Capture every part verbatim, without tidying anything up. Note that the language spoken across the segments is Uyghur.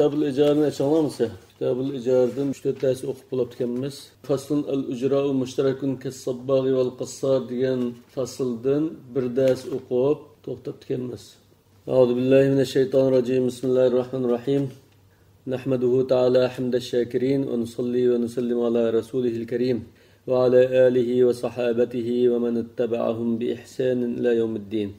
كىتابۇل ئىجارىنى ئېچىڭلارمىسا، كىتابۇل ئىجارىدىن ئۈچ تۆت دەرس ئوقۇپ بولاپتىكەنمىز. فصل الأجراء مشترك كالصباغ والقصار دېگەن پەسىلدىن بىر دەرس ئوقۇپ توختاپتىكەنمىز. أعوذ بالله من الشيطان الرجيم. بسم الله الرحمن الرحيم. نحمده تعالى حمد الشاكرين، ونصلي ونسلم على رسوله الكريم، وعلى آله وصحابته ومن اتبعهم بإحسان إلى يوم الدين.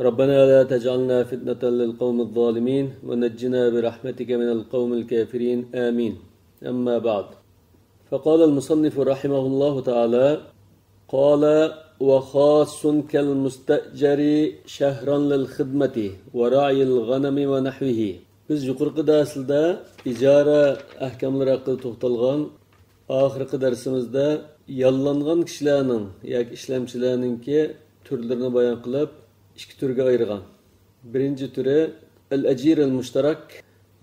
ربنا لا تجعلنا فتنة للقوم الظالمين، ونجنا برحمتك من القوم الكافرين. آمين. أما بعد. فقال المصنف رحمه الله تعالى، قال: وخاص كالمستأجر شهرا للخدمة ورعي الغنم ونحوه. بىز يۇقىرىقى دەرسلەردە ئىجارە ئەھكاملىرى ھەققىدە توختالغان. ئاخىرقى دەرسىمىزدە ياللانغان كىشىلەرنىڭ ياكى ئىشلەمچىلەرنىڭكى تۈرلىرىنى بايان قىلىپ، ئىككى تۈرگە ئايرىغان. بىرىنچى تۈرى ئەل-ئەجىر ئەل-مۇشتەرەك،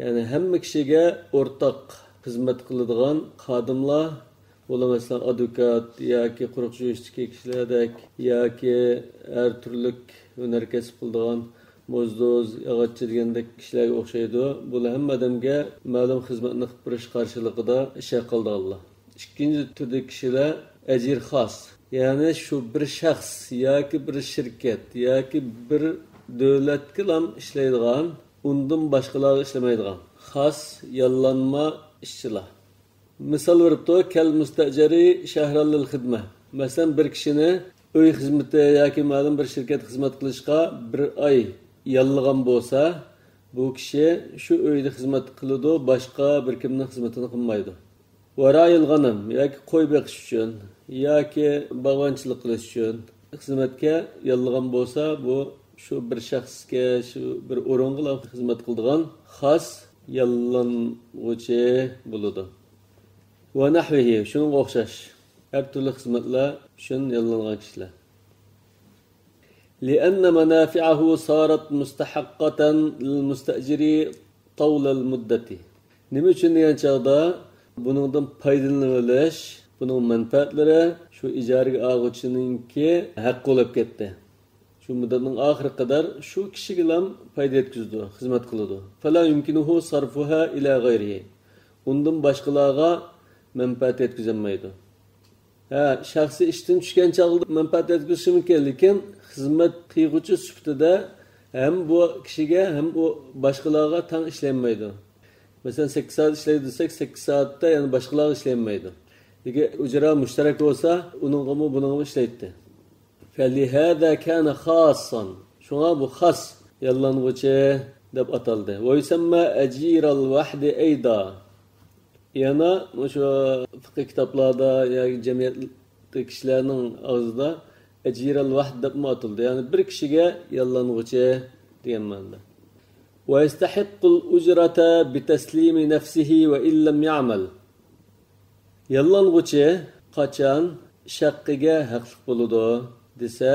يەنى ھەممە كىشىگە ئورتاق خىزمەت قىلىدىغان خادىملار، بۇلار مەسىلەن ئادۋوكات ياكى قۇرۇق جۇيۇشتىكى كىشىلەردەك ياكى ھەر تۈرلۈك ھۈنەر كەسىپ قىلىدىغان موزدۇز، ياغاچچى دېگەندەك كىشىلەرگە ئوخشايدۇ. بۇلار ھەممە ئادەمگە مەلۇم خىزمەتنى قىلىپ بېرىش قارشىلىقىدا ئىش ھەققى ئالىدىغانلار. ئىككىنچى تۈردىكى كىشىلەر ئەجىر خاس، يەنى شۇ بىر شەخس ياكى بىر شىركەت ياكى بىر دۆلەتكىلام ئىشلەيدىغان، ئۇندىن باشقىلارغا ئىشلىمەيدىغان خاس ياللانما ئىشچىلار. مىسال بېرىپتۇ، كەل مۇستەجىرى شەھران لىل خىدمە. مەسىلەن، بىر كىشىنى ئۆي خىزمىتى ياكى مەلۇم بىر شىركەت خىزمەت قىلىشقا بىر ئاي ياللىغان بولسا، بۇ كىشى شۇ ئۆيدە خىزمەت قىلىدۇ، باشقا بىر كىمنىڭ خىزمىتىنى قىلمايدۇ. ۋەرايىل غەنەم ياكى قوي بېقىش ئۈچۈن ياكى باغۋەنچىلىك قىلىش ئۈچۈن خىزمەتكە ياللىغان بولسا، بۇ شۇ بىر شەخسكە، شۇ بىر ئورۇنغىلا خىزمەت قىلىدىغان خاس ياللانغۇچى بولىدۇ. ۋە نەھۋىھى، شۇنىڭغا ئوخشاش ھەر تۈرلۈك خىزمەتلەر ئۈچۈن ياللانغان كىشىلەر. لأن منافعه صارت مستحقة للمستأجر طول المدة. نېمە ئۈچۈن دېگەن چاغدا، بۇنىڭدىن پايدىلىنىۋېلىش، بۇنىڭ مەنپەئەتلىرى شۇ ئىجارىگە ئالغۇچىنىڭكى ھەققى بولۇپ كەتتى. شۇ مۇددەتنىڭ ئاخىرىغا قەدەر شۇ كىشىگىلا پايدا يەتكۈزىدۇ، خىزمەت قىلىدۇ. فلا يمكنه صرفها إلى غيره. ئۇندىن باشقىلارغا مەنپەئەت يەتكۈزەلمەيدۇ. ھە، شەخسىي ئىشتىن چۈشكەن چاغدا مەنپەئەت يەتكۈزۈشى مۇمكىن، لېكىن خىزمەت قىلغۇچى سۈپىتىدە ھەم بۇ كىشىگە، ھەم ئۇ باشقىلارغا تەڭ ئىشلەيەلمەيدۇ. مەسىلەن، سەككىز سائەت ئىشلەيدۇ دېسەك، سەككىز سائەتتە يەنە باشقىلارغا ئىشلەيەلمەيدۇ. لېكىن ئۇجرا مۇشتەرەك بولسا، ئۇنىڭغىمۇ، بۇنىڭغىمۇ ئىشلەيتتى. فلهذا كان خاصا. شۇڭا بۇ خاس ياللانغۇچى دەپ ئاتالدى. ويسمى أجير الوحد أيضا. يەنە مۇشۇ فىقھىي كىتابلاردا ياكى جەمئىيەتتىكى كىشىلەرنىڭ ئاغزىدا ئەجىرەل ۋەھد دەپمۇ ئاتىلىدۇ. يەنى بىر كىشىگە ياللانغۇچى دېگەن مەنىدە. ويستحق الأجرة بتسليم نفسه وإن لم يعمل. ياللانغۇچى قاچان ئىش ھەققىگە ھەقلىق بولىدۇ دېسە،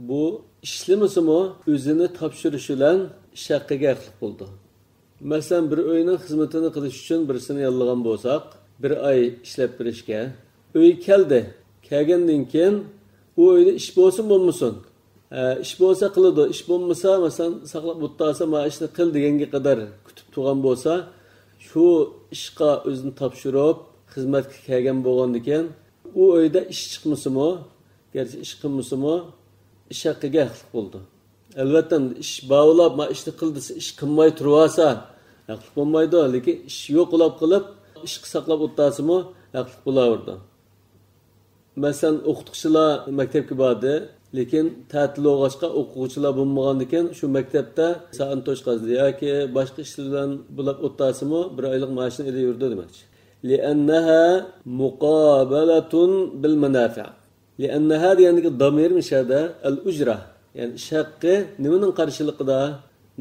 بۇ ئىشلىمىسىمۇ ئۆزىنى تاپشۇرۇش بىلەن ئىش ھەققىگە ھەقلىق بولىدۇ. مەسىلەن، بىر ئۆينىڭ خىزمىتىنى قىلىش ئۈچۈن بىرسىنى ياللىغان بولساق، بىر ئاي ئىشلەپ بېرىشكە، ئۆيگە كەلدى. كەلگەندىن كېيىن ئۇ ئۆيدە ئىش بولسۇن بولمىسۇن، ئە، ئىش بولسا قىلىدۇ، ئىش بولمىسا، مەسىلەن، ساقلاپ ئولتۇرسا، مانا ئىشنى قىل دېگەنگە قەدەر كۈتۈپ تۇرغان بولسا، شۇ ئىشقا ئۆزىنى تاپشۇرۇپ خىزمەتكە كەلگەن بولغاندىكىن، ئۇ ئۆيدە ئىش چىقمىسىمۇ، گەرچە ئىش قىلمىسىمۇ، ئىش ھەققىگە ھەقلىق بولىدۇ. ئەلۋەتتە، ئىش باۋلاپ، ما ئىشنى قىل دېسە، ئىش قىلماي تۇرۇۋالسا، ھەقلىق بولمايدۇ. لېكىن ئىش يوق بولاپ قېلىپ، ئىشقا ساقلاپ ئولتۇرسىمۇ، ھەقلىق بولاۋېرىدۇ. مەسىلەن، ئوقۇتقۇچىلار مەكتەپكە باردى، لېكىن تەتىل بولغاچقا، ئوقۇغۇچىلار بولمىغاندىكىن، شۇ مەكتەپتە سائەتنى توشقازدى ياكى باشقا ئىشلار بىلەن بولاپ ئولتۇرسىمۇ، بىر ئايلىق مائاشىنى ئېلىۋېرىدۇ دېمەكچى. لأنها مقابلة بالمنافع. لأنها دېگەندىكى دامىر مۇشۇ يەردە ئەل ئۇجرا، يەنى ئىش ھەققى نېمىنىڭ قارشىلىقىدا،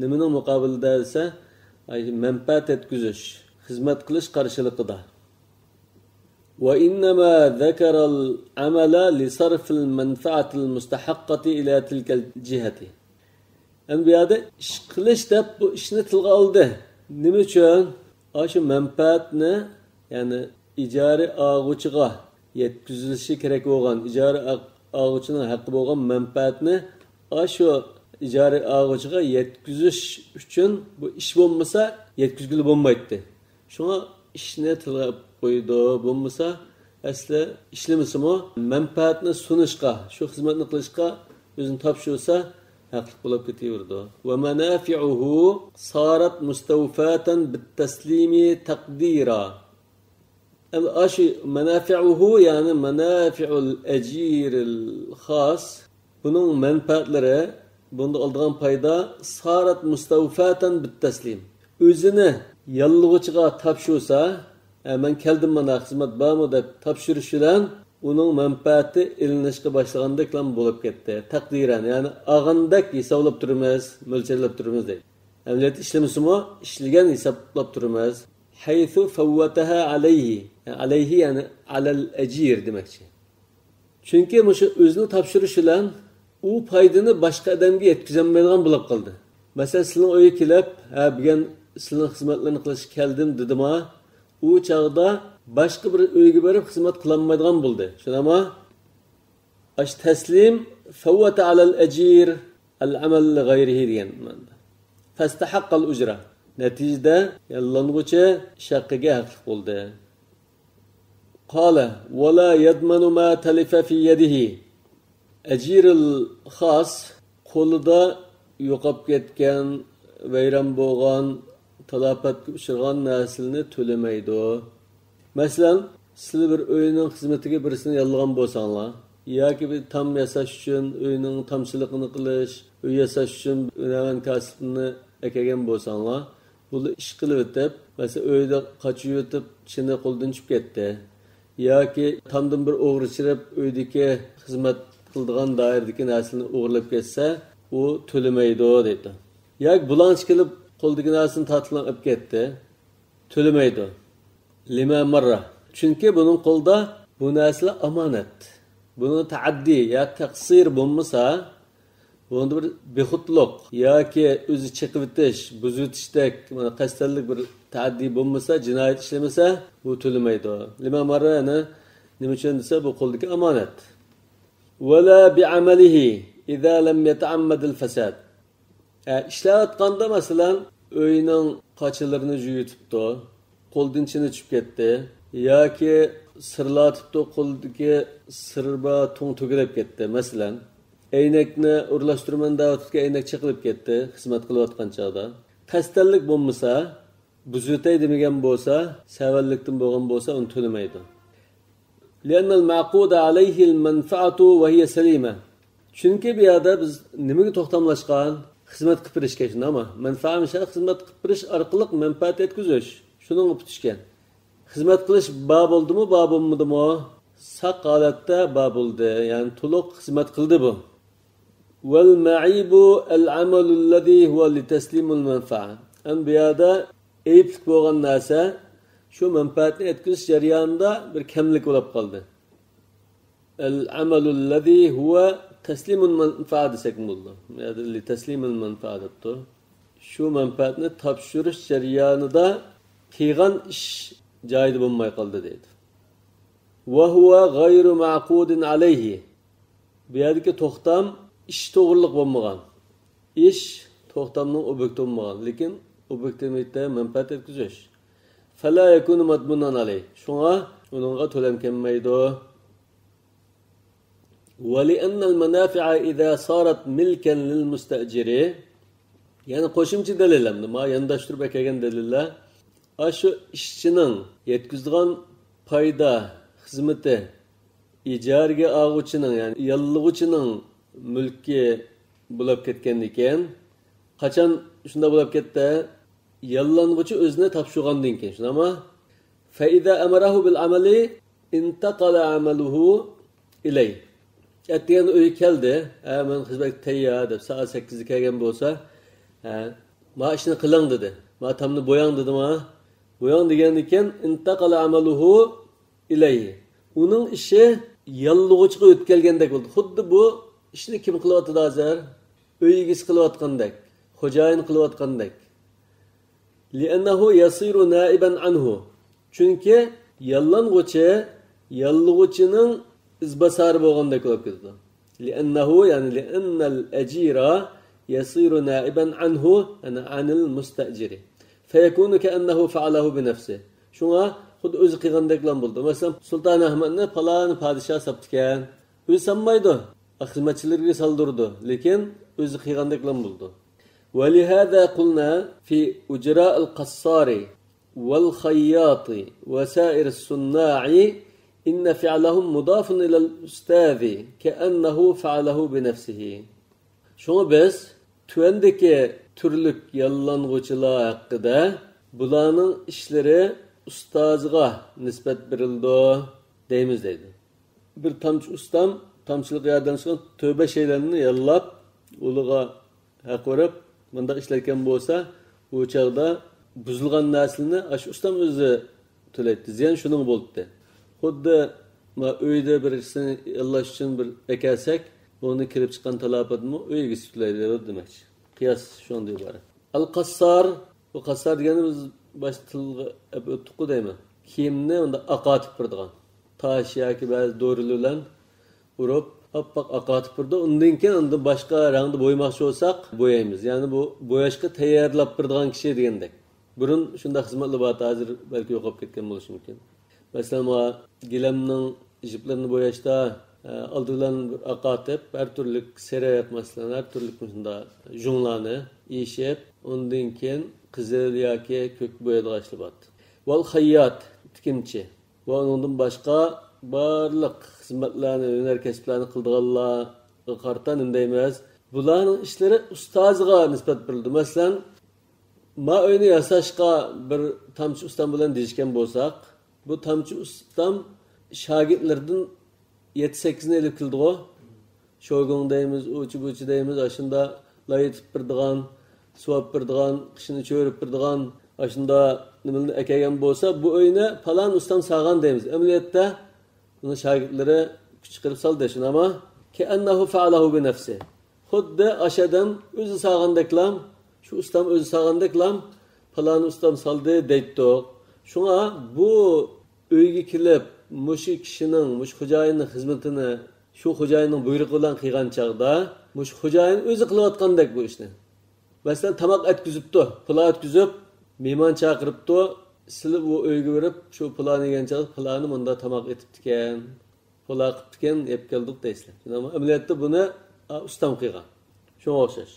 نېمىنىڭ مۇقابىلىدە دېسە، ئاي، مەنپەئەت يەتكۈزۈش، خىزمەت قىلىش قارشىلىقىدا. وإنما ذكر العمل لصرف المنفعة المستحقة إلى تلك الجهة. ئەمدى بۇ يەردە ئىش قىلىش دەپ بۇ ئىشنى تىلغا ئالدى. نېمە ئۈچۈن؟ ئاشۇ مەنپەئەتنى، يەنى ئىجارە ئالغۇچىغا يەتكۈزۈلۈشى كېرەك بولغان، ئىجارە ئا-، ئالغۇچىنىڭ ھەققى بولغان مەنپەئەتنى ئاشۇ ئىجارە ئالغۇچىغا يەتكۈزۈش ئۈچۈن بۇ ئىش بولمىسا، يەتكۈزگىلى بولمايتتى. شۇڭا ئىشنى تىلغا ئېلىپ قويىدۇ. بولمىسا، ئەسلى ئىشلىمىسىمۇ، مەنپەئەتنى سۇنۇشقا، شۇ خىزمەتنى قىلىشقا ئۆزىنى تاپشۇرسا، ھەقلىق بولۇپ كېتىۋېرىدۇ. ومنافعه صارت مستوفاة بالتسليم تقديرا. ئەمدى ئاشۇ مەنافىئۇھۇ، يەنى مەنافىئۇل ئەجىرىل خاس، بۇنىڭ مەنپەئەتلىرى، بۇندا ئالىدىغان پايدا، سارەت مۇستەۋفاتەن بىتتەسلىم. ئۆزىنى ياللىغۇچىغا تاپشۇرسا، «ھە، مەن كەلدىم، مانا خىزمەت بارمۇ؟» دەپ تاپشۇرۇش بىلەن ئۇنىڭ مەنپەئەتى ئېلىنىشقا باشلىغاندەكلا بولۇپ كەتتى. تەقدىرەن، يەنى ئالغاندەك ھېسابلاپ تۇرىمىز، مۆلچەرلەپ تۇرىمىز دەيدۇ. ئەمەلىيەتتە ئىشلىمىسىمۇ، ئىشلىگەن ھېسابلاپ تۇرىمىز. حيث فوتها عليه. يەنى عليه، يەنى على الأجير دېمەكچى. چۈنكى مۇشۇ ئۆزىنى تاپشۇرۇش بىلەن ئۇ پايدىنى باشقا ئادەمگە يەتكۈزەلمەيدىغان بولۇپ قالدى. مەسىلەن، سىلىنىڭ ئۆيگە كېلىپ، «ھە، بۈگۈن سىلىنىڭ خىزمەتلىرىنى قىلىشقا كەلدىم» دېدىما، ئۇ چاغدا باشقا بىر ئۆيگە بېرىپ خىزمەت قىلالمايدىغان بولدى. شۇنداقمۇ؟ ئاشۇ تەسلىم، فوت على الأجير العمل لغيره دېگەن مەنىدە. فاستحق الأجرة. نەتىجىدە ياللانغۇچى ئىش ھەققىگە ھەقلىق بولدى. قال ولا يضمن ما تلف في يده. ئەجىرىل خاس قولىدا يوقاپ كەتكەن، ۋەيران بولغان، تالاپەتكە ئۇچرىغان نەرسىلىرىنى تۆلىمەيدۇ. مەسىلەن، سىلەر بىر ئۆينىڭ خىزمىتىگە بىرسىنى ياللىغان بولساڭلار، ياكى بىر تام ياساش ئۈچۈن ئۆينىڭ تامچىلىقىنى قىلىش، ئۆي ياساش ئۈچۈن ھۈنەرۋەن كاسىپنى ئەكەلگەن بولساڭلار، بۇلار ئىش قىلىۋېتىپ، مەسىلەن، ئۆيدە قاچىۋېتىپ، چىنە قولدىن چۈشۈپ كەتتى. ياكى تامدىن بىر ئوغرى چىرىپ، ئۆيدىكى خىزمەت قىلىدىغان دائىرىدىكى نەرسىلەرنى ئوغرىلاپ كەتسە، ئۇ تۆلىمەيدۇ، دەيدۇ. ياكى بۇلاڭچى كېلىپ، قولىدىكى نەرسىنى تارتىپ ئېلىپ كەتتى. تۆلىمەيدۇ. لما مر. چۈنكى بۇنىڭ قولىدا بۇ نەرسىلەر ئامانەت. بۇنىڭ تەئەددىي يا تەقسىر بولمىسا، بۇنىڭدا بىر بىخۇدلۇق ياكى ئۆزى چېقىۋېتىش، بۇزۇۋېتىشتەك، مانا، قەستەنلىك بىر تەئەددىي بولمىسا، جىنايەت ئىشلىمىسە، بۇ تۆلىمەيدۇ. لما مر، يەنى نېمە ئۈچۈن دېسە، بۇ قولدىكى ئامانەت. ولا بعمله إذا لم يتعمد الفساد. ئە، ئىشلەۋاتقاندا، مەسىلەن، ئۆينىڭ قاچىلىرىنى يۇيۇۋېتىپتۇ، قولدىن چىنە چۈشۈپ كەتتى، ياكى سىرلاتىپتۇ، قولدىكى سىربا تۇڭ تۆكۈلۈپ كەتتى، مەسىلەن. ئەينەكنى ئورۇنلاشتۇرىمەن دەۋاتىدىكەن، ئەينەك چېقىلىپ كەتتى، خىزمەت قىلىۋاتقان چاغدا. قەستەنلىك بولمىسا، بۇزۇۋېتەي دېمىگەن بولسا، سەۋەنلىكتىن بولغان بولسا، ئۇنى تۆلىمەيدۇ. لأن المعقود عليه المنفعة وهي سليمة. چۈنكى بۇ يەردە بىز نېمىگە توختاملاشقان؟ خىزمەت قىلىپ بېرىشكە، شۇنداقمۇ؟ مەنپەئەت، خىزمەت قىلىپ بېرىش ئارقىلىق مەنپەئەت يەتكۈزۈش. شۇنىڭغا پۈتۈشكەن. خىزمەت قىلىش بار بولدىمۇ، بار بولمىدىمۇ؟ ساق ھالەتتە بار بولدى. يەنى تولۇق خىزمەت قىلدى بۇ. والمعيب العمل الذي هو لتسليم المنفعة. ئەمدى بۇ يەردە ئەيىبلىك بولغان نەرسە شۇ مەنپەئەتنى يەتكۈزۈش جەريانىدا بىر كەملىك بولۇپ قالدى. العمل الذي هو تسليم المنفعة دېسەكمۇ بولىدۇ. بۇ يەردە لتسليم المنفعة دەپتۇ. شۇ مەنپەئەتنى تاپشۇرۇش جەريانىدا قىلغان ئىش جايىدا بولماي قالدى دەيدۇ. وهو غير معقود عليه. بۇ يەردىكى توختام ئىش توغرىلىق بولمىغان. ئىش توختامنىڭ ئوبيېكتى بولمىغان، لېكىن ئوبيېكتى نېمە؟ مەنپەئەت يەتكۈزۈش. فلا يكون مضمونا عليه. شۇڭا ئۇنىڭغا تۆلەم كەلمەيدۇ. ولأن المنافع إذا صارت ملكا للمستأجر. يەنى قوشۇمچە دەلىل ئەمدى، مانا يانداشتۇرۇپ ئەكەلگەن دەلىللەر. ئاشۇ ئىشچىنىڭ يەتكۈزىدىغان پايدا، خىزمىتى ئىجارىگە ئالغۇچىنىڭ، يەنى ياللىغۇچىنىڭ مۈلكى بولۇپ كەتكەندىكىن، قاچان شۇنداق بولۇپ كەتتى؟ ياللانغۇچى ئۆزىنى تاپشۇرغاندىن كېيىن، شۇنداقمۇ؟ فإذا أمره بالعمل انتقل عمله إليه. ئەتىگەن ئۆيگە كەلدى، «ھە، مەن خىزمەتكە تەييار» دەپ، سائەت سەككىزدە كەلگەن بولسا، «ھە، ما ئىشنى قىلىڭ» دېدى، «ما تامنى بوياڭ» دېدىما؟ «بوياڭ» دېگەندىن كېيىن، انتقل عمله إليه. ئۇنىڭ ئىشى ياللىغۇچىغا ئۆتكەلگەندەك بولدى. خۇددى بۇ ئىشنى كىم قىلىۋاتىدۇ ھازىر؟ ئۆي ئىگىسى قىلىۋاتقاندەك، خوجايىن قىلىۋاتقاندەك. لأنه يصير نائبا عنه. چۈنكى ياللانغۇچى ياللىغۇچىنىڭ ئىزباسارى بولغاندەك بولۇپ كېتىدۇ. لأنه، يەنى لأن الأجير يصير نائبا عنه، يەنى عن المستأجر. فيكون كأنه فعله بنفسه. شۇڭا خۇددى ئۆزى قىلغاندەكلا بولىدۇ. مەسىلەن، سۇلتان ئەھمەدنى پالان پادىشاھ ساپتىكەن. ئۆزى سانمايدۇ. خىزمەتچىلىرىگە سالدۇرىدۇ. لېكىن ئۆزى قىلغاندەكلا بولىدۇ. ولهذا قلنا في أجراء القصار والخياط وسائر الصناع إن فعلهم مضاف إلى الأستاذ كأنه فعله بنفسه. شۇڭا بىز تۆۋەندىكى تۈرلۈك ياللانغۇچىلار ھەققىدە، بۇلارنىڭ ئىشلىرى ئۇستازىغا نىسبەت بېرىلىدۇ دەيمىز دەيدۇ. بىر تامچە ئۇستام تامچىلىق ياردەمچى بولغان تۆت-بەش شەيلەننى ياللاپ، ئۇلىغا ھەق بېرىپ، مۇنداق ئىشلەتكەن بولسا، ئۇ چاغدا بۇزۇلغان نەرسىلەرنى ئاشۇ ئۇستام ئۆزى تۆلەيتتى. زىيان شۇنىڭغا بولاتتى. خۇددى ما ئۆيدە بىرسىنى ياللاش ئۈچۈن بىر ئەكەلسەك، ئۇنى كېلىپ چىققان تالاپەتمۇ ئۆي ئىگىسى تۆلەيدۇ دېمەكچى. قىياس شۇنىڭدىن ئىبارەت. ئەل قەسسار، بۇ قەسسار دېگەننى بىز باشتا تىلغا ئېلىپ ئۆتتۇققۇ دەيمەن. كىيىمنى ئۇنداق ئاقارتىپ بېرىدىغان. تاش ياكى بەزى دورىلار بىلەن ئۇرۇپ، ئاپئاق ئاقارتىپ بېرىدۇ. ئۇندىن كېيىن ئاندىن باشقا رەڭدە بويىماقچى بولساق، بويايمىز. يەنى بۇ بوياشقا تەييارلاپ بېرىدىغان كىشى دېگەندەك. بۇرۇن شۇنداق خىزمەتلەر بار، ھازىر بەلكى يوقاپ كەتكەن بولۇشى مۇمكىن. مەسىلەن، ما گىلەمنىڭ جىپلىرىنى بوياشتا، ئە، ئالدى بىلەن بىر ئاقارتىپ، ھەر تۈرلۈك سېرىق، مەسىلەن، ھەر تۈرلۈك مۇشۇنداق ژۇڭلارنى ئېشىپ، ئۇندىن كېيىن قىزىل ياكى كۆك بويايدىغان ئىشلار بار. ۋەل خەييات، تىكىنچى. ۋە ئۇنىڭدىن باشقا بارلىق خىزمەتلەرنى، ھۈنەر كەسىپلەرنى قىلىدىغانلارغا قارىتا نېمە دەيمىز؟ بۇلارنىڭ ئىشلىرى ئۇستازىغا نىسبەت بېرىلىدۇ. مەسىلەن، ما ئۆينى ياساشقا بىر تامچە ئۇستام بىلەن دېيىشكەن بولساق، بۇ تامچە ئۇستام شاگىرتلىرىدىن يەتتە-سەككىزنى ئېلىپ كېلىدىغۇ. شوگۇڭ دەيمىز، ئۇچى-بۇچى دەيمىز، ئاشۇندا لاي ئېتىپ بېرىدىغان، سۇۋاپ بېرىدىغان، قىشىنى چۆرۈپ بېرىدىغان، ئاشۇندا نېمىلەرنى ئەكەلگەن بولسا، بۇ ئۆينى پالان ئۇستام سالغان دەيمىز. ئەمەلىيەتتە ئۇنىڭ شاگىرتلىرى كۈچ چىقىرىپ سالدى، شۇنداقمۇ؟ كەئەننەھۇ فەئەلەھۇ بىنەفسى. خۇددى ئاشۇ ئادەم ئۆزى سالغاندەكلا، شۇ ئۇستام ئۆزى سالغاندەكلا، پالان ئۇستام سالدى دەيتتۇق. شۇڭا بۇ ئۆيگە كېلىپ، مۇشۇ كىشىنىڭ، مۇشۇ خوجايىننىڭ خىزمىتىنى شۇ خوجايىننىڭ بۇيرۇقى بىلەن قىلغان چاغدا، مۇشۇ خوجايىن ئۆزى قىلىۋاتقاندەك بۇ ئىشنى. مەسىلەن، تاماق ئەتكۈزۈپتۇ، پۇلاۋ ئەتكۈزۈپ، مېھمان چاقىرىپتۇ، سىلى بۇ ئۆيگە بېرىپ، شۇ پۇلانى يېگەن چاغدا پۇلانى مۇندا تاماق ئېتىپتىكەن، پۇلا قىپتىكەن، يەپ كەلدۇق دەيسىلەر. ئەمما ئەمەلىيەتتە بۇنى، ئا، ئۇستام قىلغان. شۇڭا ئوخشاش.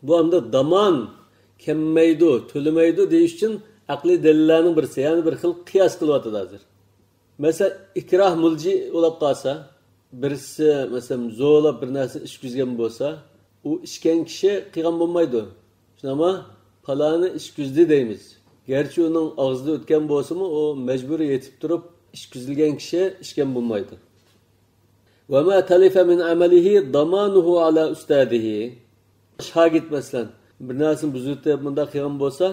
بۇ ئەمدى دامان كەممەيدۇ، تۆلىمەيدۇ دېيىش ئۈچۈن ئەقلىي دەلىللەرنىڭ بىرسى، يەنى بىر خىل قىياس قىلىۋاتىدۇ ھازىر. مەسىلەن، ئىكراھ مۇلجى بولاپ قالسا، بىرسى، مەسىلەن، زورلاپ بىر نەرسىنى ئىچكۈزگەن بولسا، ئۇ ئىچكەن كىشى قىلغان بولمايدۇ. شۇنداقمۇ؟ پالانى ئىچكۈزدى دەيمىز. گەرچە ئۇنىڭ ئاغزىدا ئۆتكەن بولسىمۇ، ئۇ مەجبۇرىي يېتىپ تۇرۇپ ئىچكۈزۈلگەن كىشى ئىچكەن بولمايدۇ. وما تلف من عمله ضمانه على أستاذه. شاگىرت، مەسىلەن، بىر نەرسىنى بۇزۇۋېتىپ، مۇنداق قىلغان بولسا،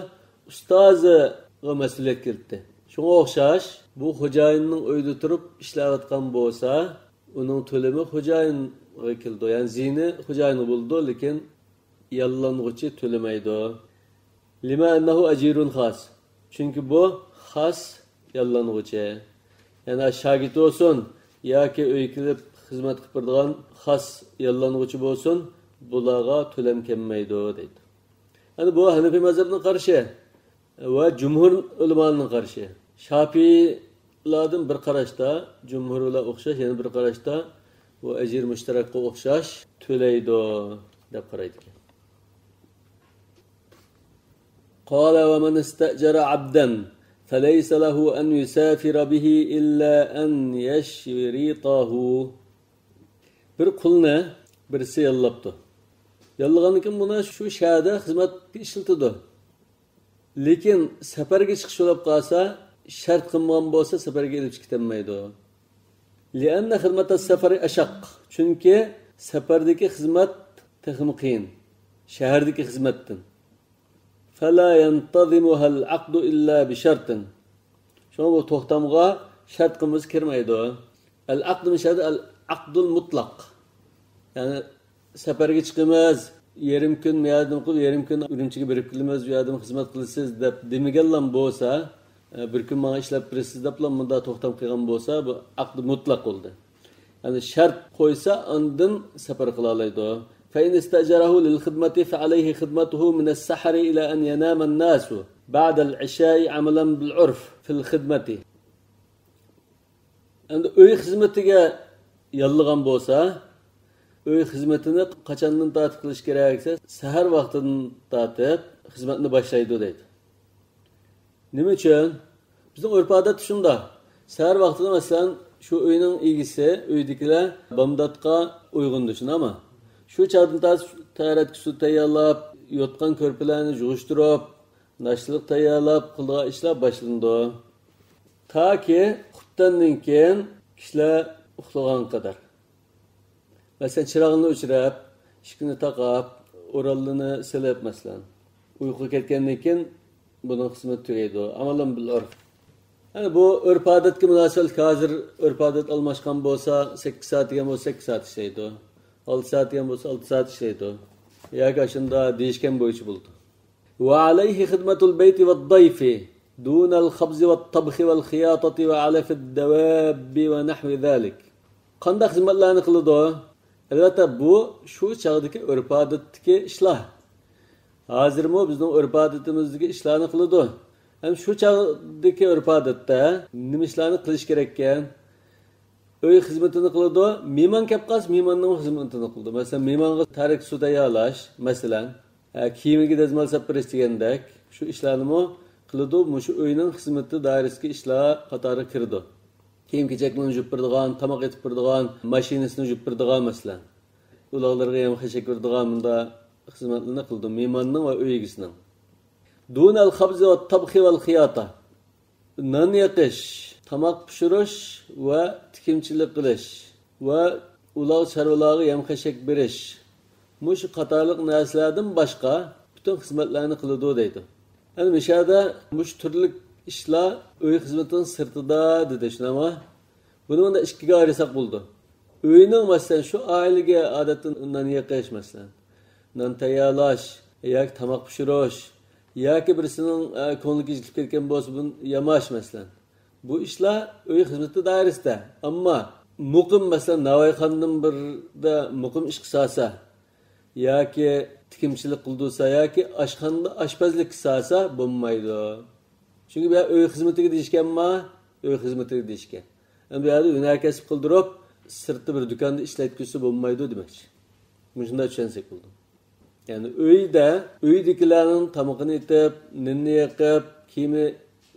ئۇستازىغا مەسئۇلىيەت كېلىدۇ. شۇڭا ئوخشاش، بۇ خوجايىننىڭ ئۆيىدە تۇرۇپ ئىشلەۋاتقان بولسا، ئۇنىڭ تۆلىمى خوجايىنغا كېلىدۇ. يەنى زىيىنى خوجايىنغا بولىدۇ، لېكىن ياللانغۇچى تۆلىمەيدۇ. لما أنه أجير خاص. چۈنكى بۇ خاس ياللانغۇچى. يەنى شاگىرت بولسۇن ياكى ئۆيگە كېلىپ خىزمەت قىلىپ بېرىدىغان خاس ياللانغۇچى بولسۇن، بۇلارغا تۆلەم كەلمەيدۇ دەيدۇ. يەنى بۇ ھەنەفىي مەزھەپنىڭ قارىشى ۋە جۇمھۇر ئۆلىمانىڭ قارىشى. شاپىئىيلاردىن بىر قاراشتا، جۇمھۇر بىلەن ئوخشاش، يەنە بىر قاراشتا بۇ ئەجىر مۇشتەرەككە ئوخشاش تۆلەيدۇ دەپ قارايدىكەن. قال ومن استأجر عبدا فليس له أن يسافر به إلا أن يشرطه. بىر قۇلنى بىرسى ياللاپتۇ. ياللىغاندىن كېيىن بۇنى شۇ شەھەردە خىزمەتكە ئىشلىتىدۇ. لېكىن سەپەرگە چىقىش بولۇپ قالسا، شەرت قىلمىغان بولسا، سەپەرگە ئېلىپ چىقىپ كېتەلمەيدۇ. لأن خدمة السفر أشق. چۈنكى سەپەردىكى خىزمەت تېخىمۇ قىيىن. شەھەردىكى خىزمەتتىن. فلا ينتظمها العقد إلا بشرط. شۇڭا بۇ توختامغا شەرت قىلمىسا كىرمەيدۇ. العقد من شرط، العقد المطلق. يەنى سەپەرگە چىقىمىز، يېرىم كۈن مۇ يەردىن قىلىپ، يېرىم كۈن ئۈرۈمچىگە بېرىپ كېلىمىز، ئۇ يەردىن خىزمەت قىلىسىز دەپ دېمىگەنلا بولسا، بىر كۈن ماڭا ئىشلەپ بېرىسىز دەپلا مۇنداق توختام قىلغان بولسا، بۇ ئەقدى مۇتلەق بولدى. يەنى شەرت قويسا، ئاندىن سەپەر قىلالايدۇ. فإن استأجره للخدمة فعليه خدمته من السحر إلى أن ينام الناس بعد العشاء عملا بالعرف في الخدمة. ئەمدى ئۆي خىزمىتىگە ياللىغان بولسا، ئۆي خىزمىتىنى قاچاندىن تارتىپ قىلىش كېرەك دېسە، سەھەر ۋاقتىدىن تارتىپ خىزمەتنى باشلايدۇ دەيدۇ. نېمە ئۈچۈن؟ بىزنىڭ ئۆرپ-ئادەتتە شۇنداق. سەھەر ۋاقتىدا، مەسىلەن، شۇ ئۆينىڭ ئىگىسى، ئۆيدىكىلەر بامداتقا ئويغىنىدۇ، شۇنداقمۇ؟ شۇ چاغدىن تارتىپ تەھارەتكە سۇ تەييارلاپ، يوتقان-كۆرپىلەرنى يىغىشتۇرۇپ، ناشتىلىق تەييارلاپ قىلىدىغان ئىشلار باشلىنىدۇ. تاكى خۇپتەندىن كېيىن كىشىلەر ئۇخلىغانغا قەدەر. مەسىلەن، چىراغنى ئۆچۈرۈپ، ئىشىكنى تاقاپ، ئورۇنلىرىنى سېلىپ، مەسىلەن، ئۇيقۇغا كەتكەندىن كېيىن بۇنىڭ خىزمىتى تۈگەيدۇ. ئامالەن بىل ئۆرپ. يەنى بۇ ئۆرپ-ئادەتكە مۇناسىۋەتلىك، ھازىر ئۆرپ-ئادەت ئالماشقان بولسا، سەككىز سائەت دېگەن بولسا، سەككىز سائەت ئىشلەيدۇ. ئالتە سائەت دېگەن بولسا، ئالتە سائەت ئىشلەيدۇ. ياكى ئاشۇنداق دېيىشكەن بويىچە بولىدۇ. وعليه خدمة البيت والضيف دون الخبز والطبخ والخياطة وعلف الدواب ونحو ذلك. قانداق خىزمەتلەرنى قىلىدۇ؟ ئەلۋەتتە، بۇ شۇ چاغدىكى ئۆرپ-ئادەتتىكى ئىشلار. ھازىرمۇ بىزنىڭ ئۆرپ-ئادىتىمىزدىكى ئىشلارنى قىلىدۇ. ھەم شۇ چاغدىكى ئۆرپ-ئادەتتە نېمە ئىشلارنى قىلىش كېرەككەن؟ ئۆي خىزمىتىنى قىلىدۇ، مېھمان كەپ قالسا، مېھماننىڭ خىزمىتىنى قىلىدۇ. مەسىلەن، مېھمانغا تەرەت سۇ تەييارلاش، مەسىلەن، ھە، كىيىمىگە دەزمال سېلىپ بېرىش دېگەندەك، شۇ ئىشلارنىمۇ قىلىدۇ. مۇشۇ ئۆينىڭ خىزمىتى دائىرىسىدىكى ئىشلار قاتارىغا كىرىدۇ. كىيىم-كېچەكلىرىنى يۇيۇپ بېرىدىغان، تاماق ئېتىپ بېرىدىغان، ماشىنىسىنى يۇيۇپ بېرىدىغان، مەسىلەن. ئۇلاغلىرىغا يەم-خەشەك بېرىدىغان مۇنداق خىزمەتلەرنى قىلىدۇ، مېھماننىڭ ۋە ئۆي ئىگىسىنىڭ. دون الخبز والطبخ والخياطة. نان يېقىش، تاماق پىشۇرۇش ۋە تىكىمچىلىك قىلىش ۋە ئۇلاغ-چارۋىلارغا يەم-خەشەك بېرىش. مۇشۇ قاتارلىق نەرسىلەردىن باشقا پۈتۈن خىزمەتلەرنى قىلىدۇ دەيدۇ. يەنى مۇشۇ يەردە مۇشۇ تۈرلۈك ئىشلار ئۆي خىزمىتىنىڭ سىرتىدا دېدى، شۇنداقمۇ؟ بۇنى مۇنداق ئىككىگە ئايرىساق بولىدۇ. ئۆينىڭ، مەسىلەن، شۇ ئائىلىگە ئادەتتە نان يېقىش، مەسىلەن، نان تەييارلاش ياكى تاماق پىشۇرۇش ياكى بىرسىنىڭ، ئە، كۆڭلى كېچىكىپ كەتكەن بولسا، بۇنى ياماش، مەسىلەن. بۇ ئىشلار ئۆي خىزمىتى دائىرىسىدە. ئەمما مۇقىم، مەسىلەن، ناۋايخانىدىن بىردە مۇقىم ئىشقا سالسا ياكى تىكىمچىلىك قىلدۇرسا ياكى ئاشخانىدا ئاشپەزلىككە سالسا بولمايدۇ. چۈنكى بۇ يەر ئۆي خىزمىتىگە دېيىشكەنما، ئۆي خىزمىتىگە دېيىشكەن. ئەمدى بۇ يەردە ھۈنەر كەسىپ قىلدۇرۇپ، سىرتتا بىر دۇكاندا ئىشلەتكۈزسە بولمايدۇ دېمەكچى. مۇشۇنداق چۈشەنسەك بولىدۇ. يەنى ئۆيدە، ئۆيدىكىلەرنىڭ تامىقىنى ئېتىپ، نېنىنى يېقىپ، كىيىمى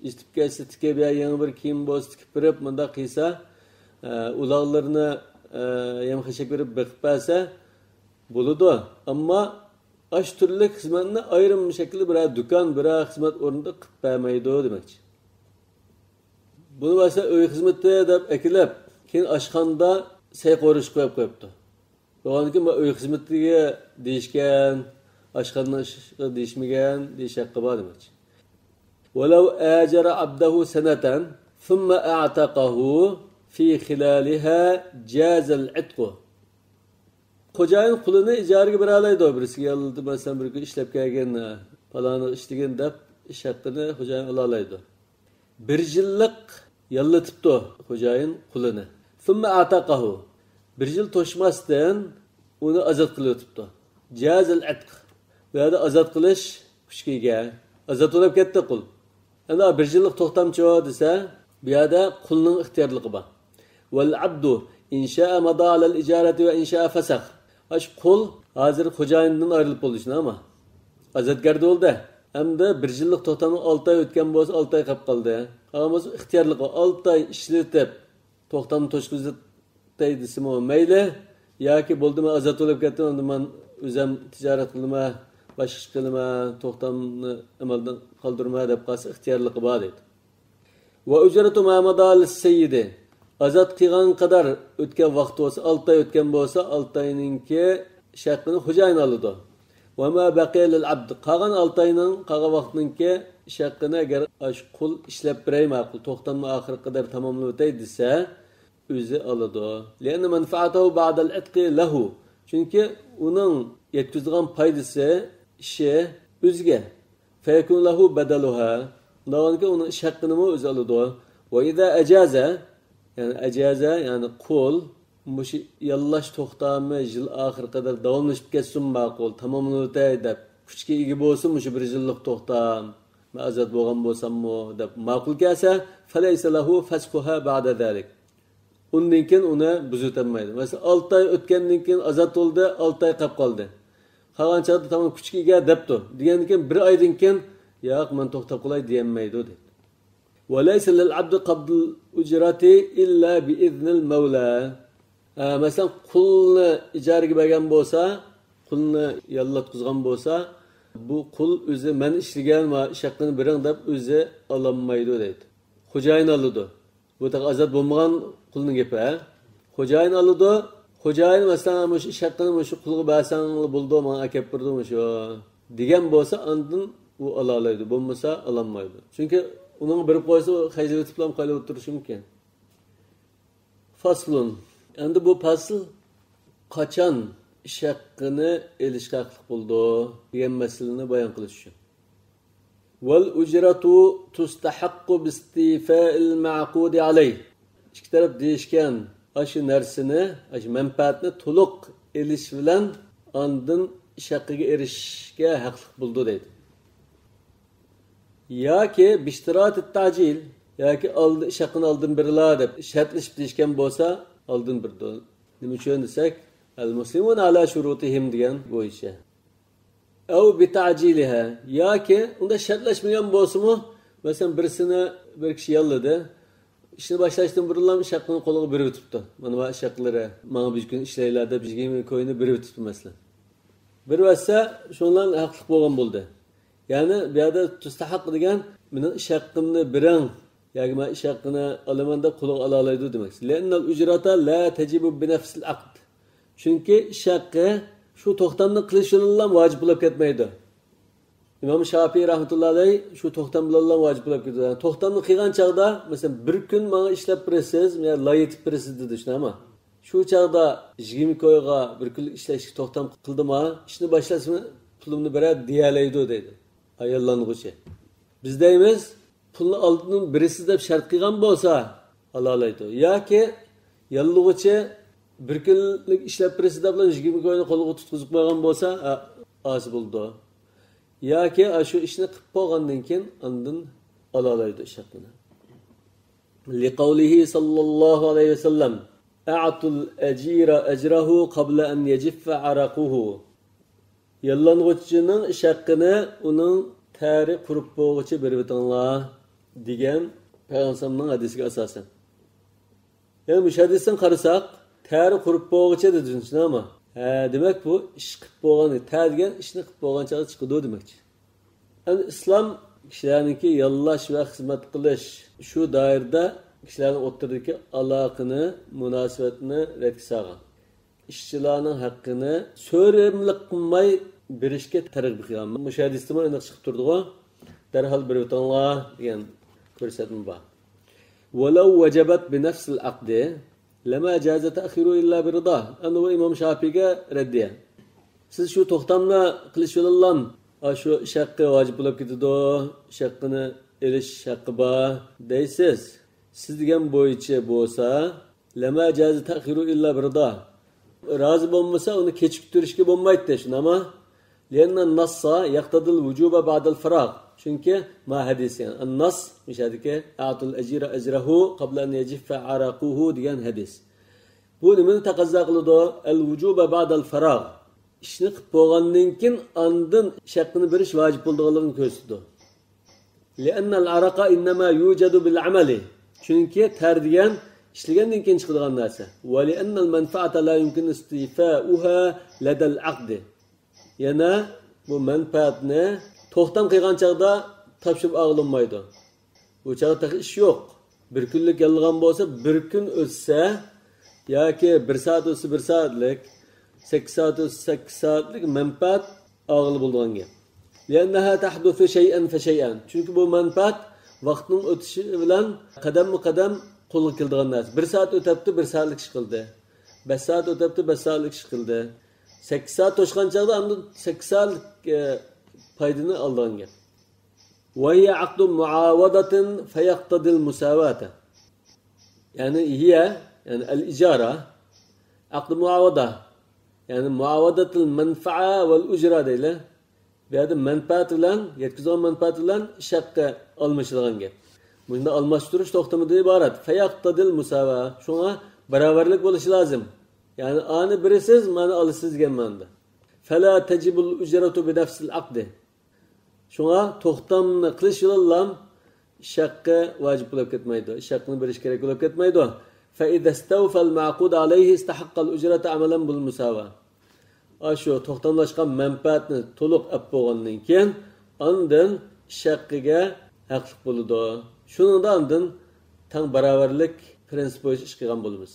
يېتىپ كەتسە تىكىپ، يا يېڭى بىر كىيىم بولسا تىكىپ بېرىپ، مۇنداق قىلسا، ئە، ئۇلاغلىرىنى، ئە، يەم-خەشەك بېرىپ بېقىپ بەرسە بولىدۇ. ئەمما ئاشۇ تۈرلۈك خىزمەتنى ئايرىم شەكىلدە بىرەر دۇكان، بىرەر خىزمەت ئورنىدا قىلىپ بەرمەيدۇ دېمەكچى. بۇنى بولسا ئۆي خىزمىتى دەپ ئەكېلىپ، كېيىن ئاشخانىدا سەي قورۇش قويۇپ قويۇپتۇ. بولغاندىكىن بۇ ئۆي خىزمىتىگە دېيىشكەن، ئاشخانىنىڭ ئىشىغا دېيىشمىگەن دېيىش ھەققى بار دېمەكچى. ولو آجر عبده سنة ثم أعتقه في خلالها جاز العتق. خوجايىن قۇلىنى ئىجارىگە بېرەلەيدۇ. بىرسىگە ياللىتىپ، مەسىلەن، بىر كۈن ئىشلەپ كەلگىن، پالانى ئىشلىگىن دەپ ئىش ھەققىنى خوجايىن ئالالايدۇ. بىر يىللىق ياللىتىپتۇ خوجايىن قۇلىنى. ثم أعتقه. بىر يىل توشماستىن ئۇنى ئازاد قىلىۋېتىپتۇ. جاز العتق. بۇ يەردە ئازاد قىلىش كۈچكە ئىگە. ئازاد بولۇپ كەتتى قۇل. ئەنە بىر يىللىق توختامچۇ دېسە، بۇ يەردە قۇلنىڭ ئىختىيارلىقى بار. والعبد إن شاء مضى على الإجارة وإن شاء فسخ. ئاشۇ قۇل ھازىر خوجايىنىدىن ئايرىلىپ بولدى، شۇنداقمۇ؟ ئازادگەردە بولدى. ئەمدى بىر يىللىق توختامنىڭ ئالتە ئاي ئۆتكەن بولسا، ئالتە ئاي قېلىپ قالدى. قالغان بولسا ئىختىيارلىقى بار، ئالتە ئاي ئىشلىتىپ، توختامنى توشقۇزۇپ دەي دېسىمۇ مەيلى، ياكى بولدى، مەن ئازاد بولۇپ كەتتىم، ئەمدى مەن ئۆزۈم تىجارەت قىلىمەن، باشقا ئىش قىلىمەن، توختامنى ئەمەلدىن قالدۇرىمەن دەپ قالسا ئىختىيارلىقى بار دەيدۇ. وأجرة ما مضى للسيد. ئازاد قىلغان قەدەر ئۆتكەن ۋاقىت بولسا، ئالتە ئاي ئۆتكەن بولسا، ئالتە ئاينىڭكى ئىش ھەققىنى خوجايىن ئالىدۇ. وما بقي للعبد. قالغان ئالتە ئاينىڭ، قالغان ۋاقىتنىڭكى ئىش ھەققىنى ئەگەر ئاشۇ قۇل ئىشلەپ بېرەي، ماقۇل، توختامنى ئاخىرىغا قەدەر تاماملىۋېتەي دېسە، ئۆزى ئالىدۇ. لأن منفعته بعد العتق له. چۈنكى ئۇنىڭ يەتكۈزىدىغان پايدىسى، ئىشى ئۆزىگە. فيكون له بدلها. ئۇنداق بولغاندىكىن ئۇنىڭ ئىش ھەققىنىمۇ ئۆزى ئالىدۇ. وإذا أجاز، يەنى ئەجازە، يەنى قۇل، مۇشۇ ياللاش توختامى يىل ئاخىرىغا قەدەر داۋاملىشىپ كەتسۇن ماقۇل، تاماملىنىۋېتەي دەپ، كۈچكە ئىگە بولسۇن مۇشۇ بىر يىللىق توختام، مەن ئازاد بولغان بولساممۇ دەپ ماقۇل كەلسە، فليس له فسخها بعد ذلك. ئۇندىن كېيىن ئۇنى بۇزۇۋېتەلمەيدۇ. مەسىلەن، ئالتە ئاي ئۆتكەندىن كېيىن ئازاد بولدى، ئالتە ئاي قاپ قالدى. قالغان چاغدا تامام كۈچكە ئىگە دەپتۇ. دېگەندىن كېيىن بىر ئايدىن كېيىن، ياق، مەن توختاپ قالاي دېيەلمەيدۇ دەيدۇ. وليس للعبد قبض الأجرة إلا بإذن المولى. ئە، مەسىلەن، قۇلنى ئىجارىگە بەرگەن بولسا، قۇلنى ياللاتقۇزغان بولسا، بۇ قۇل ئۆزى، مەن ئىشلىگەن ۋە ئىش ھەققىنى بېرىڭ دەپ ئۆزى ئالالمايدۇ دەيدۇ. خوجايىن ئالىدۇ. بۇ تېخى ئازاد بولمىغان قۇلنىڭ گېپى، ھە؟ خوجايىن ئالىدۇ. خوجايىن، مەسىلەن، مۇشۇ ئىش ھەققىنى مۇشۇ قۇلغا بەرسەڭلا بولىدۇ، ماڭا ئەكەپ بېرىدۇ مۇشۇ، دېگەن بولسا، ئاندىن ئۇ ئالالايدۇ، بولمىسا ئالالمايدۇ. چۈنكى ئۇنىڭغا بېرىپ قويسا، ئۇ خەجلىۋېتىپلا قايلىۋېتىپ تۇرۇشى مۇمكىن. فصل. ئەمدى بۇ پەسىل قاچان ئىش ھەققىنى ئېلىشقا ھەقلىق بولىدۇ دېگەن مەسىلىنى بايان قىلىش ئۈچۈن. والأجرة تستحق باستيفاء المعقود عليه. ئىككى تەرەپ دېيىشكەن ئاشۇ نەرسىنى، ئاشۇ مەنپەئەتنى تولۇق ئېلىش بىلەن ئاندىن ئىش ھەققىگە ئېرىشىشكە ھەقلىق بولىدۇ دەيدۇ. ياكى باشتراط التعجيل، ياكى ئالدى، ئىش ھەققىنى ئالدىن بېرىلا دەپ شەرتلىشىپ دېيىشكەن بولسا، ئالدىن بېرىدۇ. نېمە ئۈچۈن دېسەك، المسلمون على شروطهم دېگەن بويىچە. أو بتعجيلها، ياكى ئۇنداق شەرتلەشمىگەن بولسىمۇ، مەسىلەن، بىرسىنى بىر كىشى ياللىدى. ئىشنى باشلاشتىن بۇرۇنلا ئىش ھەققىنى قولىغا بېرىۋېتىپتۇ. مانا بۇ ئىش ھەقلىرى، ماڭا بىر كۈن ئىشلەيلا دەپ يىگىرمە كوينى بېرىۋېتىپتۇ، مەسىلەن. بېرىۋەتسە، شۇنىڭ بىلەن ھەقلىق بولغان بولدى. يەنى بۇ يەردە تۇستەھەق دېگەن، مېنىڭ ئىش ھەققىمنى بېرىڭ ياكى مەن ئىش ھەققىنى ئالىمەن دەپ قولىغا ئالالايدۇ دېمەك. لأن الأجرة لا تجب بنفس العقد. چۈنكى ئىش ھەققى شۇ توختامنى قىلىش بىلەنلا ۋاجىپ بولۇپ كەتمەيدۇ. ئىمام شاپىئى رەھمەتۇللا ئەلەيھ شۇ توختام بىلەنلا ۋاجىپ بولۇپ كېتىدۇ. يەنى توختامنى قىلغان چاغدا، مەسىلەن، بىر كۈن ماڭا ئىشلەپ بېرىسىز يا لاي ئېتىپ بېرىسىز دېدى، شۇنداقمۇ؟ شۇ چاغدا يىگىرمە كويغا بىر كۈنلۈك ئىشلەشكە توختام قىلدىما، ئىشنى باشلاسىمۇ پۇلۇمنى بېرە دېيەلەيدۇ دەيدۇ. ھە، ياللانغۇچى. بىز دەيمىز، پۇلنى ئالدىن بېرىسىز دەپ شەرت قىلغان بولسا، ئالالايدۇ. ياكى ياللىغۇچى بىر كۈنلۈك ئىشلەپ بېرىسىز دەپلا يىگىرمە كوينى قولىغا تۇتقۇزۇپ قويغان بولسا، ئا-، ئاسىي بولىدۇ. ياكى ئاشۇ ئىشنى قىلىپ بولغاندىن كېيىن ئاندىن ئالالايدۇ ئىش ھەققىنى. لقوله صلى الله عليه وسلم، أعطوا الأجير أجره قبل أن يجف عرقه. ياللانغۇچىنىڭ ئىش ھەققىنى ئۇنىڭ تەرى قۇرۇپ بولغۇچە بېرىۋېتىڭلار، دېگەن پەيغەمبەرنىڭ ھەدىسىگە ئاساسەن. يەنى مۇشۇ ھەدىستىن قارىساق، تەرى قۇرۇپ بولغۇچە دېدى، شۇنداقمۇ؟ ھە، دېمەك، بۇ ئىش قىلىپ بولغان، تەر دېگەن ئىشنى قىلىپ بولغان چاغدا چىقىدۇ دېمەكچى. ئەمدى ئىسلام كىشىلەرنىڭكى ياللاش ۋە خىزمەت قىلىش، شۇ دائىرىدە كىشىلەرنىڭ ئوتتۇرىدىكى ئالاقىنى، مۇناسىۋەتنى رەتكە سالغان. ئىشچىلارنىڭ ھەققىنى سورىمىلىق قىلماي بېرىشكە تەرغىب قىلغان. مۇشۇ ھەدىستىنمۇ ئېنىق چىقىپ تۇرىدىغۇ، دەرھال بېرىۋېتىڭلار دېگەن كۆرسەتمە بار. ولو وجبت بنفس العقد لما جاز تأخيره إلا برضاه. ئەمدى بۇ ئىمام شاپىئىگە رەددىيە. سىز شۇ توختامنى قىلىش بىلەنلا، ئا، شۇ ئىش ھەققى ۋاجىپ بولۇپ كېتىدۇ، ئىش ھەققىنى ئېلىش ھەققى بار دەيسىز. سىز دېگەن بويىچە بولسا، لما جاز تأخيره إلا برضاه. رازى بولمىسا، ئۇنى كېچىكتۈرۈشكە بولمايتتى، شۇنداقمۇ؟ لأن النص يقتضي الوجوب بعد الفراغ. چۈنكى ما ھەدىس، يەنى النص، مۇشۇ يەردىكى أعطوا الأجير أجره قبل أن يجف عرقه دېگەن ھەدىس. بۇ نېمىنى تەقەززا قىلىدۇ؟ الوجوب بعد الفراغ. ئىشنى قىلىپ بولغاندىن كېيىن ئاندىن ئىش ھەققىنى بېرىش ۋاجىپ بولىدىغانلىقىنى كۆرسىتىدۇ. لأن العرق إنما يوجد بالعمل. چۈنكى تەر دېگەن ئىشلىگەندىن كېيىن چىقىدىغان نەرسە. ولأن المنفعة لا يمكن استيفاؤها لدى العقد. يەنە بۇ مەنپەئەتنى توختام قىلغان چاغدا تاپشۇرۇپ ئالغىلى بولمايدۇ. بۇ چاغدا تېخى ئىش يوق. بىر كۈنلۈك ياللىغان بولسا، بىر كۈن ئۆتسە ياكى بىر سائەت ئۆتسە بىر سائەتلىك، سەككىز سائەت ئۆتسە سەككىز سائەتلىك مەنپەئەت ئالغىلى بولىدىغان گەپ. لأنها تحدث شيئا فشيئا. چۈنكى بۇ مەنپەئەت ۋاقىتنىڭ ئۆتۈشى بىلەن قەدەممۇ قەدەم قولغا كېلىدىغان نەرسە. بىر سائەت ئۆتەپتۇ، بىر سائەتلىك ئىش قىلدى. بەش سائەت ئۆتەپتۇ، بەش سائەتلىك ئىش قىلدى. سەككىز سائەت توشقان چاغدا ئاندىن سەككىز سائەتلىك، ئە، پايدىنى ئالىدىغان گەپ. وهي عقد معاوضة فيقتضي المساواة. يەنى هي، يەنى الإجارة، ئەقدى مۇئاۋادە، يەنى مۇئاۋادەتىل مەنفەئە ۋەل ئۇجرا دەيلى. بۇ يەردە مەنپەئەت بىلەن، يەتكۈزگەن مەنپەئەت بىلەن ئىش ھەققى ئالمىشىدىغان گەپ. مۇشۇنداق ئالماشتۇرۇش توختىمىدىن ئىبارەت. فيقتضي المساواة. شۇڭا باراۋەرلىك بولۇشى لازىم. يەنى ئانى بېرىسىز، مانى ئالىسىز دېگەن مەنىدە. فلا تجب الأجرة بنفس العقد. شۇڭا توختامنى قىلىش بىلەنلا ئىش ھەققى ۋاجىپ بولۇپ كەتمەيدۇ. ئىش ھەققىنى بېرىش كېرەك بولۇپ كەتمەيدۇ. فإذا استوفى المعقود عليه استحق الأجرة عملا بالمساواة. ئاشۇ توختاملاشقان مەنپەئەتنى تولۇق ئەپ بولغاندىن كېيىن، ئاندىن ئىش ھەققىگە ھەقلىق بولىدۇ. شۇنىڭدا ئاندىن تەڭ باراۋەرلىك پىرىنسىپى بويىچە ئىش قىلغان بولىمىز.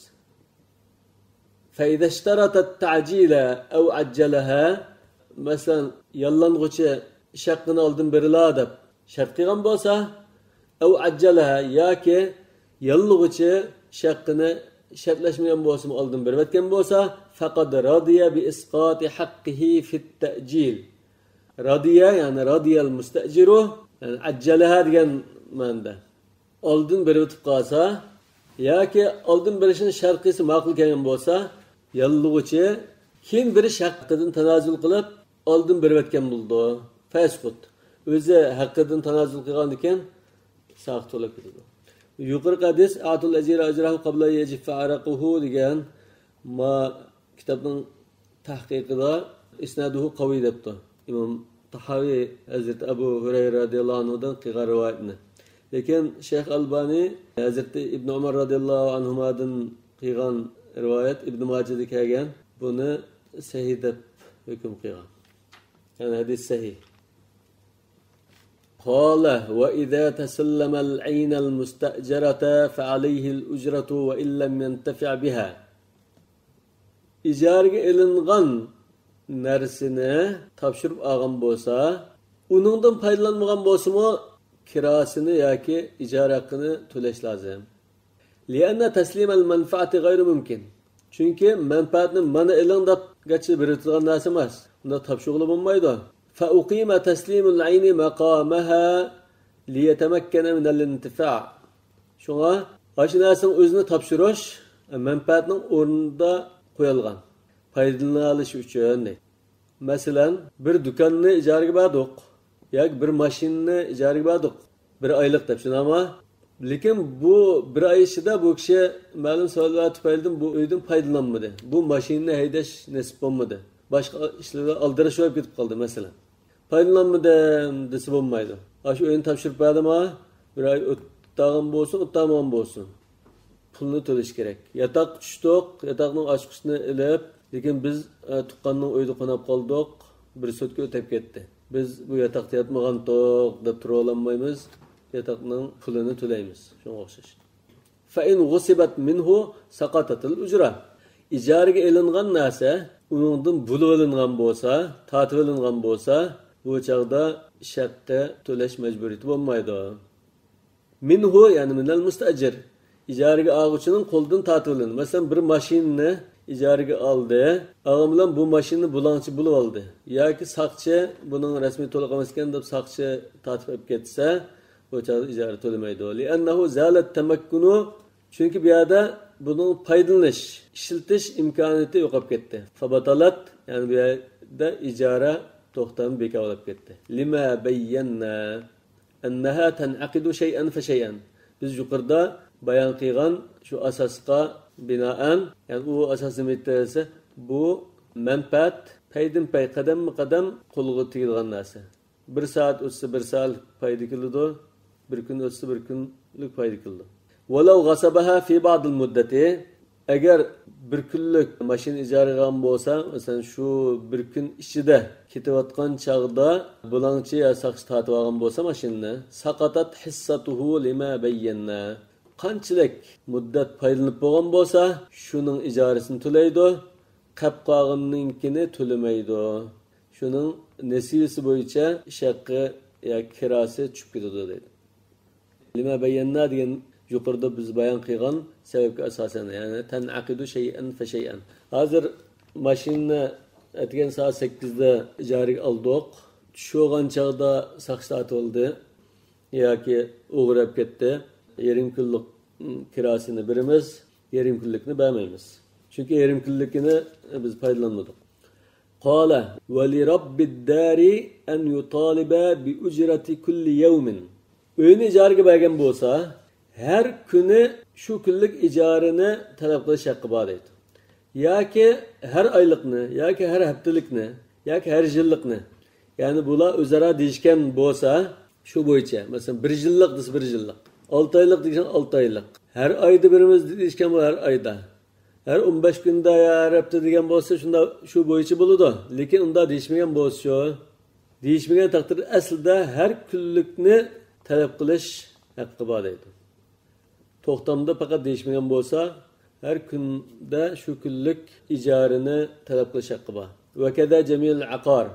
فإذا اشترط التعجيل أو عجلها، مەسىلەن، ياللانغۇچى ئىش ھەققىنى ئالدىن بېرىلا دەپ شەرت قىلغان بولسا، أو عجلها، ياكى ياللىغۇچى ئىش ھەققىنى شەرتلەشمىگەن بولسىمۇ ئالدىن بېرىۋەتكەن بولسا، فقد رضي بإسقاط حقه في التأجيل. رضي، يەنى رضي المستأجر، يەنى عجلها دېگەن مەنىدە. ئالدىن بېرىۋېتىپ قالسا ياكى ئالدىن بېرىشنى شەرت قىلسا ماقۇل كەلگەن بولسا، ياللىغۇچى كېيىن بېرىش ھەققىدىن تانازۇل قىلىپ، ئالدىن بېرىۋەتكەن بولىدۇ. فيسقط. ئۆزى ھەققىدىن تانازۇل قىلغاندىكىن ساقىت بولۇپ كېتىدۇ. يۇقىرىقى ھەدىس، أعطوا الأجير أجره قبل أن يجف عرقه دېگەن ما كىتابنىڭ تەھقىقىدا ئىسنادۇھۇ قەۋىي دەپتۇ. ئىمام تاھاۋى ھەزرىتى ئەبۇ ھۇرەيرە رەزىياللاھۇ ئەنھۇدىن قىلغان رىۋايەتنى. لېكىن شەيخ ئەلبانى ھەزرىتى ئىبن ئۆمەر رەزىياللاھۇ ئەنھۇمادىن قىلغان رىۋايەت ئىبن ماجىدا كەلگەن، بۇنى سەھىھ دەپ ھۆكۈم قىلغان. يەنى ھەدىس سەھىھ. قال: وإذا تسلم العين المستأجرة فعليه الأجرة وإن لم ينتفع بها. ئىجارىگە ئېلىنغان نەرسىنى تاپشۇرۇپ ئالغان بولسا، ئۇنىڭدىن پايدىلانمىغان بولسىمۇ، كىراسىنى ياكى ئىجارە ھەققىنى تۆلەش لازىم. لأن تسليم المنفعة غير ممكن. چۈنكى مەنپەئەتنى مانا ئېلىڭ دەپكەچە بېرىۋېتىدىغان نەرسە ئەمەس. ئۇنداق تاپشۇرغىلى بولمايدۇ. فأقيم تسليم العين مقامها ليتمكن من الانتفاع. شۇڭا ئاشۇ نەرسىنىڭ ئۆزىنى تاپشۇرۇش مەنپەئەتنىڭ ئورنىدا قويۇلغان. پايدىلىنالىشى ئۈچۈن دەيدۇ. مەسىلەن، بىر دۇكاننى ئىجارىگە بەردۇق ياكى بىر ماشىنىنى ئىجارىگە بەردۇق. بىر ئايلىق دەپ، شۇنداقمۇ؟ لېكىن بۇ بىر ئاي ئىچىدە بۇ كىشى مەلۇم سەۋەبلەر تۈپەيلىدىن بۇ ئۆيدىن پايدىلانمىدى. بۇ ماشىنىنى ھەيدەش نېسىپ بولمىدى. باشقا ئىشلار بىلەن ئالدىراش بولۇپ كېتىپ قالدى، مەسىلەن. پايدىلانمىدىم دېسە بولمايدۇ. ئاشۇ ئۆينى تاپشۇرۇپ بەردىم، ھا، بىر ئاي ئۆتتەرگەن بولسۇن، ئۆتتەرمىگەن بولسۇن. پۇلنى تۆلەش كېرەك. ياتاققا چۈشتۇق، ياتاقنىڭ ئاچقۇچىنى ئېلىپ، لېكىن بىز، ئە، تۇغقاننىڭ ئۆيىدە قوناپ قالدۇق، بىر سۇتكا ئۆتۈپ كەتتى. بىز بۇ ياتاقتا ياتمىغانتۇق دەپ تۇرۇۋالالمايمىز، ياتاقنىڭ پۇلىنى تۆلەيمىز. شۇنىڭغا ئوخشاش. فإن غصبت منه سقطت الأجرة. ئىجارىگە ئېلىنغان نەرسە ئۇنىڭدىن بۇلىۋېلىنغان بولسا، تارتىۋېلىنغان بولسا، بۇ چاغدا ئىش ھەققى تۆلەش مەجبۇرىيىتى بولمايدۇ. منه، يەنى من المستأجر. ئىجارىگە ئالغۇچىنىڭ قولىدىن تارتىۋېلىنىدۇ. مەسىلەن، بىر ماشىنىنى ئىجارىگە ئالدى. ئالغان بىلەن بۇ ماشىنىنى بۇلاڭچى بۇلىۋالدى. ياكى ساقچى، بۇنىڭ رەسمىي تولۇق ئەمەسكەن دەپ ساقچى تارتىپ ئېلىپ كەتسە، بۇ چاغدا ئىجارە تۆلىمەيدۇ. لأنه زال التمكن. چۈنكى بۇ يەردە بۇنىڭ پايدىلىنىش، ئىشلىتىش ئىمكانىيىتى يوقاپ كەتتى. فبطلت، يەنى بۇ يەردە ئىجارە توختامى بىكار بولۇپ كەتتى. لما بينا أنها تنعقد شيئا فشيئا. بىز يۇقىرىدا بايان قىلغان شۇ ئاساسقا بىنائەن، يەنى ئۇ ئاساس نېمە دېسە، بۇ مەنپەئەت پەيدىنپەي، قەدەممۇ قەدەم قولغا تېگىدىغان نەرسە. بىر سائەت ئۆتسە، بىر سائەتلىك پايدا كېلىدۇ، بىر كۈن ئۆتسە، بىر كۈنلۈك پايدا كېلىدۇ. ولو غصبها في بعض المدة، ئەگەر بىر كۈنلۈك ماشىنا ئىجارىگە ئالغان بولسا، مەسىلەن، شۇ بىر كۈن ئىچىدە كېتىۋاتقان چاغدا بۇلاڭچى يا ساقچى تارتىۋالغان بولسا ماشىنىنى، سقطت حصته لما بينا. قانچىلىك مۇددەت پايدىلىنىپ بولغان بولسا، شۇنىڭ ئىجارىسىنى تۆلەيدۇ، قەپ قالغىنىنىڭكىنى تۆلىمەيدۇ. شۇنىڭ نېسىۋىسى بويىچە ئىش ھەققى ياكى كىراسى چۈشۈپ كېتىدۇ دەيدۇ. لما بينا دېگەن يۇقىرىدا بىز بايان قىلغان سەۋەبكە ئاساسەن، يەنى تنعقد شيئا فشيئا. ھازىر ماشىنىنى ئەتىگەن سائەت سەككىزدە ئىجارىگە ئالدۇق. چۈش بولغان چاغدا ساقچى تارتىۋالدى ياكى ئوغرى ئەپ كەتتى. يېرىم كۈنلۈك، م، كىراسىنى بېرىمىز، يېرىم كۈنلۈكنى بەرمەيمىز. چۈنكى يېرىم كۈنلۈكىنى بىز پايدىلانمىدۇق. قال: ولرب الدار أن يطالب بأجرة كل يوم. ئۆينى ئىجارىگە بەرگەن بولسا، ھەر كۈنى شۇ كۈنلۈك ئىجارىنى تەلەپ قىلىش ھەققى بار دەيدۇ. ياكى ھەر ئايلىقنى، ياكى ھەر ھەپتىلىكنى، ياكى ھەر يىللىقنى. يەنى بۇلار ئۆزئارا دېيىشكەن بولسا، شۇ بويىچە، مەسىلەن، بىر يىللىق دېسە، بىر يىللىق، ئالتە ئايلىق دېسە، ئالتە ئايلىق، ھەر ئايدا بېرىمىز دېيىشكەن بولسا، ھەر ئايدا، ھەر ئون بەش كۈندە يا ھەر ھەپتە دېگەن بولسا، شۇنداق شۇ بويىچە بولىدۇ. لېكىن ئۇنداق دېيىشمىگەن بولسىچۇ؟ دېيىشمىگەن تەقدىردە، ئەسلىدە ھەر كۈنلۈكنى تەلەپ قىلىش ھەققى بار دەيدۇ. توختامدا پەقەت دېيىشمىگەن بولسا، ھەر كۈندە شۇ كۈنلۈك ئىجارىنى تەلەپ قىلىش ھەققى بار. وكذا جميع العقار.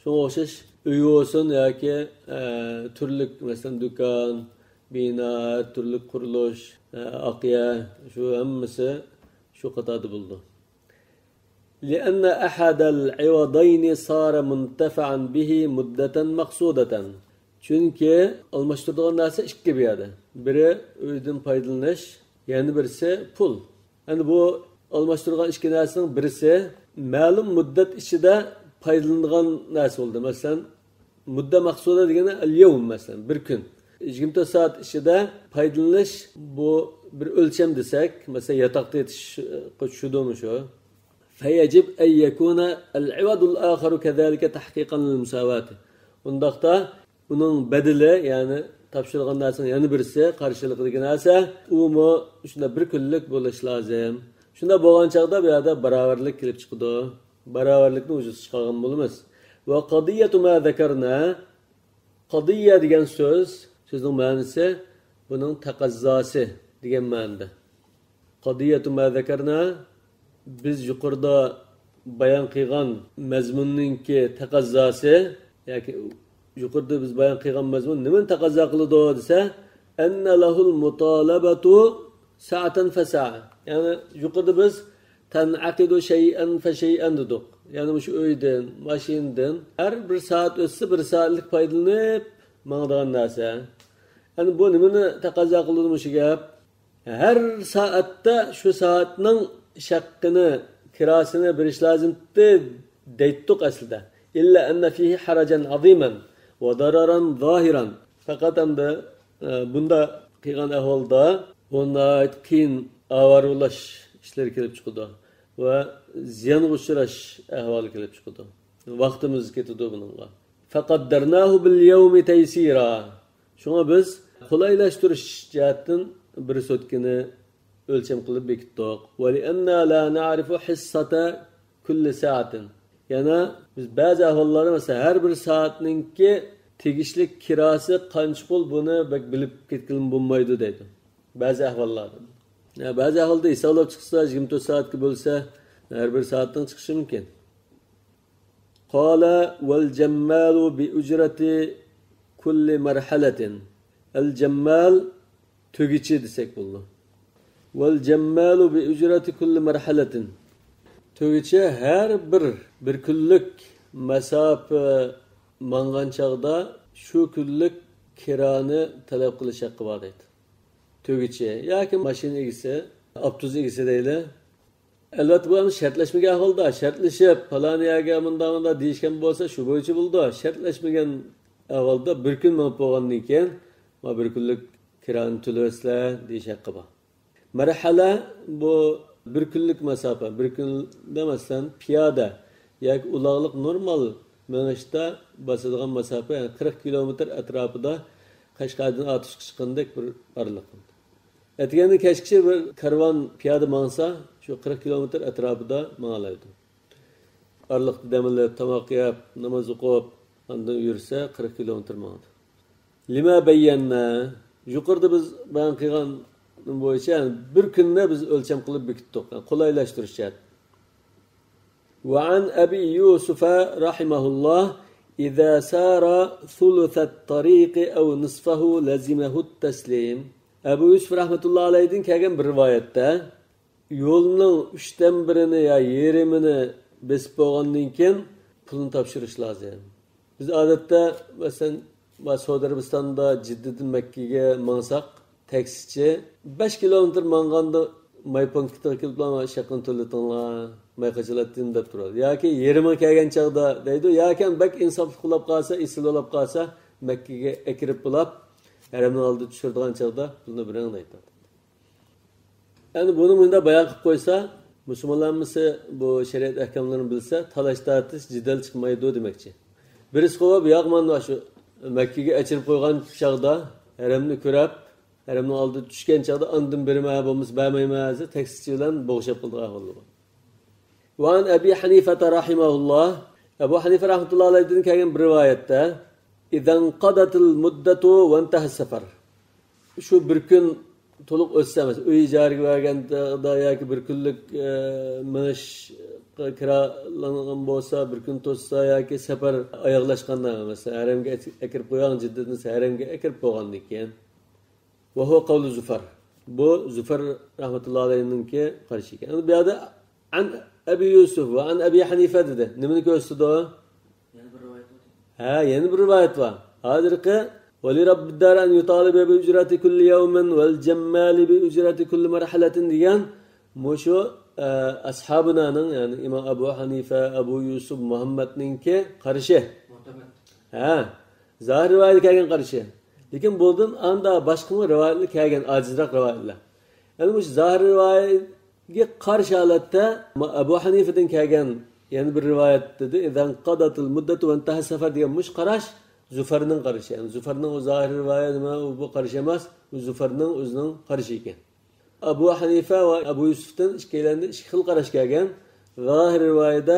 شۇڭا ئوخشاش ئۆي بولسۇن ياكى، ئە، تۈرلۈك، مەسىلەن، دۇكان، بىنا، ھەر تۈرلۈك قۇرۇلۇش، ئە، ئاق يەر، شۇ ھەممىسى شۇ قاتاردا بولىدۇ. لأن أحد العوضين صار منتفعا به مدة مقصودة. چۈنكى ئالماشتۇرىدىغان نەرسە ئىككى بۇ يەردە. بىرى ئۆيدىن پايدىلىنىش، يەنە بىرسى پۇل. ئەمدى بۇ ئالماشتۇرغان ئىككى نەرسىنىڭ بىرسى مەلۇم مۇددەت ئىچىدە پايدىلىنىدىغان نەرسە بولدى. مەسىلەن، مۇددە مەخسۇسە دېگىنى ئەل يەۋم، مەسىلەن، بىر كۈن. يىگىرمە تۆت سائەت ئىچىدە پايدىلىنىش، بۇ بىر ئۆلچەم دېسەك، مەسىلەن، ياتاقتا يېتىشقا چۈشىدۇ مۇشۇ. فيجب أن يكون العوض الآخر كذلك تحقيقا للمساواة. ئۇنداقتا ئۇنىڭ بەدىلى، يەنى تاپشۇرغان نەرسىنىڭ يەنە بىرسى، قارشىلىقىدىكى نەرسە، ئۇمۇ شۇنداق بىر كۈنلۈك بولۇشى لازىم. شۇنداق بولغان چاغدا بۇ يەردە باراۋەرلىك كېلىپ چىقىدۇ. باراۋەرلىكنى ۋۇجۇدقا چىقارغان بولىمىز. وقضية ما ذكرنا. قضية دېگەن سۆز، سۆزنىڭ مەنىسى بۇنىڭ تەقەززاسى دېگەن مەنىدە. قضية ما ذكرنا، بىز يۇقىرىدا بايان قىلغان مەزمۇننىڭكى تەقەززاسى، ياكى يۇقىرىدا بىز بايان قىلغان مەزمۇن نېمىنى تەقەززا قىلىدۇ دېسە، أن له المطالبة ساعة فساعة. يەنى يۇقىرىدا بىز تنعقد شيئا فشيئا دېدۇق. يەنى مۇشۇ ئۆيدىن، ماشىنىدىن ھەر بىر سائەت ئۆتسە، بىر سائەتلىك پايدىلىنىپ ماڭىدىغان نەرسە. يەنى بۇ نېمىنى تەقەززا قىلىدۇ مۇشۇ گەپ؟ ھەر سائەتتە شۇ سائەتنىڭ ئىش ھەققىنى، كىراسىنى بېرىش لازىمتى دەيتتۇق ئەسلىدە. إلا أن فيه حرجا عظيما وضررا ظاهرا. پەقەت ئەمدى، ئە، بۇنداق قىلغان ئەھۋالدا بۇ ناھايىتى قىيىن ئاۋارە بولۇش ئىشلىرى كېلىپ چىقىدۇ ۋە زىيانغا ئۇچراش ئەھۋالى كېلىپ چىقىدۇ. ۋاقتىمىز كېتىدۇ بۇنىڭغا. فقدرناه باليوم تيسيرا. شۇڭا بىز قولايلاشتۇرۇش جەھەتتىن بىر سوتكىنى ئۆلچەم قىلىپ بېكىتتۇق. ولأننا لا نعرف حصة كل ساعة. يەنە بىز بەزى ئەھۋاللاردا، مەسىلەن، ھەر بىر سائەتنىڭكى تېگىشلىك كىراسى قانچە پۇل، بۇنى بەك بىلىپ كەتكىلىمۇ بولمايدۇ دەيدۇ. بەزى ئەھۋاللاردا. يا، بەزى ئەھۋالدا ھېسابلاپ چىقسا، يىگىرمە تۆت سائەتكە بۆلسە، ھەر بىر سائەتنىڭ چىقىشى مۇمكىن. قال والجمال بأجرة كل مرحلة. ئەل جەممال تۆگىچى دېسەك بولىدۇ. والجمال بأجرة كل مرحلة. تۆگىچى ھەر بىر، بىر كۈنلۈك مەساپە ماڭغان چاغدا شۇ كۈنلۈك كىرانى تەلەپ قىلىش ھەققى بار دەيدۇ. تۆگىچى ياكى ماشىنا ئىگىسى، ئاپتوبۇس ئىگىسى دەيلى. ئەلۋەتتە، بۇ ئەمدى شەرتلەشمىگەن ئەھۋالدا، شەرتلىشىپ، پالان يەرگە مۇنداق، مۇنداق دېيىشكەن بولسا، شۇ بويىچە بولىدۇ. شەرتلەشمىگەن ئەھۋالدا بىر كۈن مېڭىپ بولغاندىن كېيىن، ما بىر كۈنلۈك كىرانى تۆلىۋەتسىلە دېيىش ھەققى بار. مەرھەلە، بۇ بىر كۈنلۈك مەساپە. بىر كۈندە، مەسىلەن، پىيادە ياكى ئۇلاغلىق نورمال مېڭىشتا باسىدىغان مەساپە، يەنى قىرىق كىلومېتىر ئەتراپىدا قەشقەردىن ئاتۇشقا چىققاندەك بىر ئارىلىق. ئەتىگەندىن كەچكىچە بىر كارۋان پىيادە ماڭسا، شۇ قىرىق كىلومېتىر ئەتراپىدا ماڭالايدۇ. ئارىلىقتا دەم ئېلىپ، تاماق يەپ، ناماز ئوقۇپ، ئاندىن يۈرسە، قىرىق كىلومېتىر ماڭىدۇ. لما بينا، يۇقىرىدا بىز بايان قىلغان بويىچە، يەنى بىر كۈننى بىز ئۆلچەم قىلىپ بېكىتتۇق، يەنى قولايلاشتۇرۇش جەھەتتىن. وعن أبي يوسف رحمه الله: إذا سار ثلث الطريق أو نصفه لزمه التسليم. ئەبۇ يۈسۈپ رەھمەتۇللا ئەلەيھىدىن كەلگەن بىر رىۋايەتتە، يولنىڭ ئۈچتىن بىرىنى يا يېرىمىنى بېسىپ بولغاندىن كېيىن پۇلنى تاپشۇرۇش لازىم. بىز ئادەتتە، مەسىلەن، سەئۇدى ئەرەبىستاندا جىددىدىن مەككىگە ماڭساق، تەكسىچى بەش كىلومېتىر ماڭغاندا ماي پونكىتىغا كېلىپلا ئىشاقنى تۆلىتىڭلار، ماي قاچىلاتتىم دەپ تۇرىدۇ. ياكى يېرىمى كەلگەن چاغدا دەيدۇ، ياكى بەك ئىنساپلىق بولاپ قالسا، ئېسىل بولاپ قالسا، مەككىگە ئەكىرىپ بولاپ، ھەرەمنىڭ ئالدىدا چۈشۈرىدىغان چاغدا پۇلنى بېرىڭ دەيدۇ. ئەمدى بۇنى مۇنداق بايان قىلىپ قويسا، مۇسۇلمانلار ھەممىسى بۇ شەرىئەت ئەھكاملىرىنى بىلسە، تالاش تارتىش، جېدەل چىقمايدۇ دېمەكچى. بىرسى قويۇپ، ياق، مانا شۇ مەككىگە ئەچىرىپ قويغان چاغدا، ھەرەمنى كۆرۈپ، ھەرەمنىڭ ئالدىدا چۈشكەن چاغدا، ئاندىن بېرىمەن، بولمىسا بەرمەيمەن دېسە، تەكسىچى بىلەن بوغۇشۇپ قالىدىغان ئەھۋال بار. وعن أبي حنيفة رحمه الله، ئەبۇ ھەنىفە رەھمەتۇللاھى ئەلەيھتىن كەلگەن بىر رىۋايەتتە، إذا انقضت المدة وانتهى السفر. شۇ بىر كۈن تولۇق ئۆتسە، مەسىلەن، ئۆي ئىجارىگە بەرگەندە ياكى بىر كۈنلۈك، ئە، مېڭىشقا كىرالانغان بولسا، بىر كۈن توسسا ياكى سەپەر ئاياغلاشقاندا، مەسىلەن، ھەرەمگە ئەت-، ئەكىرىپ قويغان جىددىدىن ھەرەمگە ئەكىرىپ بولغاندىن كېيىن. وهو قول زفر. بۇ زۇفەر رەھمەتۇللاھى ئەلەيھىنىڭكى قارىشى ئىكەن. ئەمدى بۇ يەردە عن أبي يوسف وعن أبي حنيفة دېدى. نېمىنى كۆرسىتىدۇ؟ يەنە بىر رىۋايەت بار. ھە، يەنە بىر رىۋايەت بار. ھازىرقى ولرب الدار أن يطالب بأجرة كل يوم والجمال بأجرة كل مرحلة دېگەن مۇشۇ، ئە، ئەسھابىنانىڭ، يەنى ئىمام ئەبۇ ھەنىفە، ئەبۇ يۈسۈپ، مۇھەممەدنىڭكى قارىشى. مۇئتەمەد. ھە، زاھىر رىۋايەتتە كەلگەن قارىشى. لېكىن بۇندىن ئاندا باشقىمۇ رىۋايەتلەر كەلگەن، ئاجىزراق رىۋايەتلەر. يەنى مۇشۇ زاھىر رىۋايەتكە قارشى ھالەتتە ئەبۇ ھەنىفىدىن كەلگەن يەنە بىر رىۋايەت دېدى، إذا انقضت المدة وانتهى السفر دېگەن مۇشۇ قاراش زۇفەرنىڭ قارىشى. يەنى زۇفەرنىڭ ئۇ زاھىر رىۋايەت نېمە، ئۇ بۇ قارىشى ئەمەس، ئۇ زۇفەرنىڭ ئۆزىنىڭ قارىشى ئىكەن. ئەبۇ ھەنىفە ۋە ئەبۇ يۈسۈفتىن ئىككىيلەندە ئىككى خىل قاراش كەلگەن. زاھىر رىۋايەتتە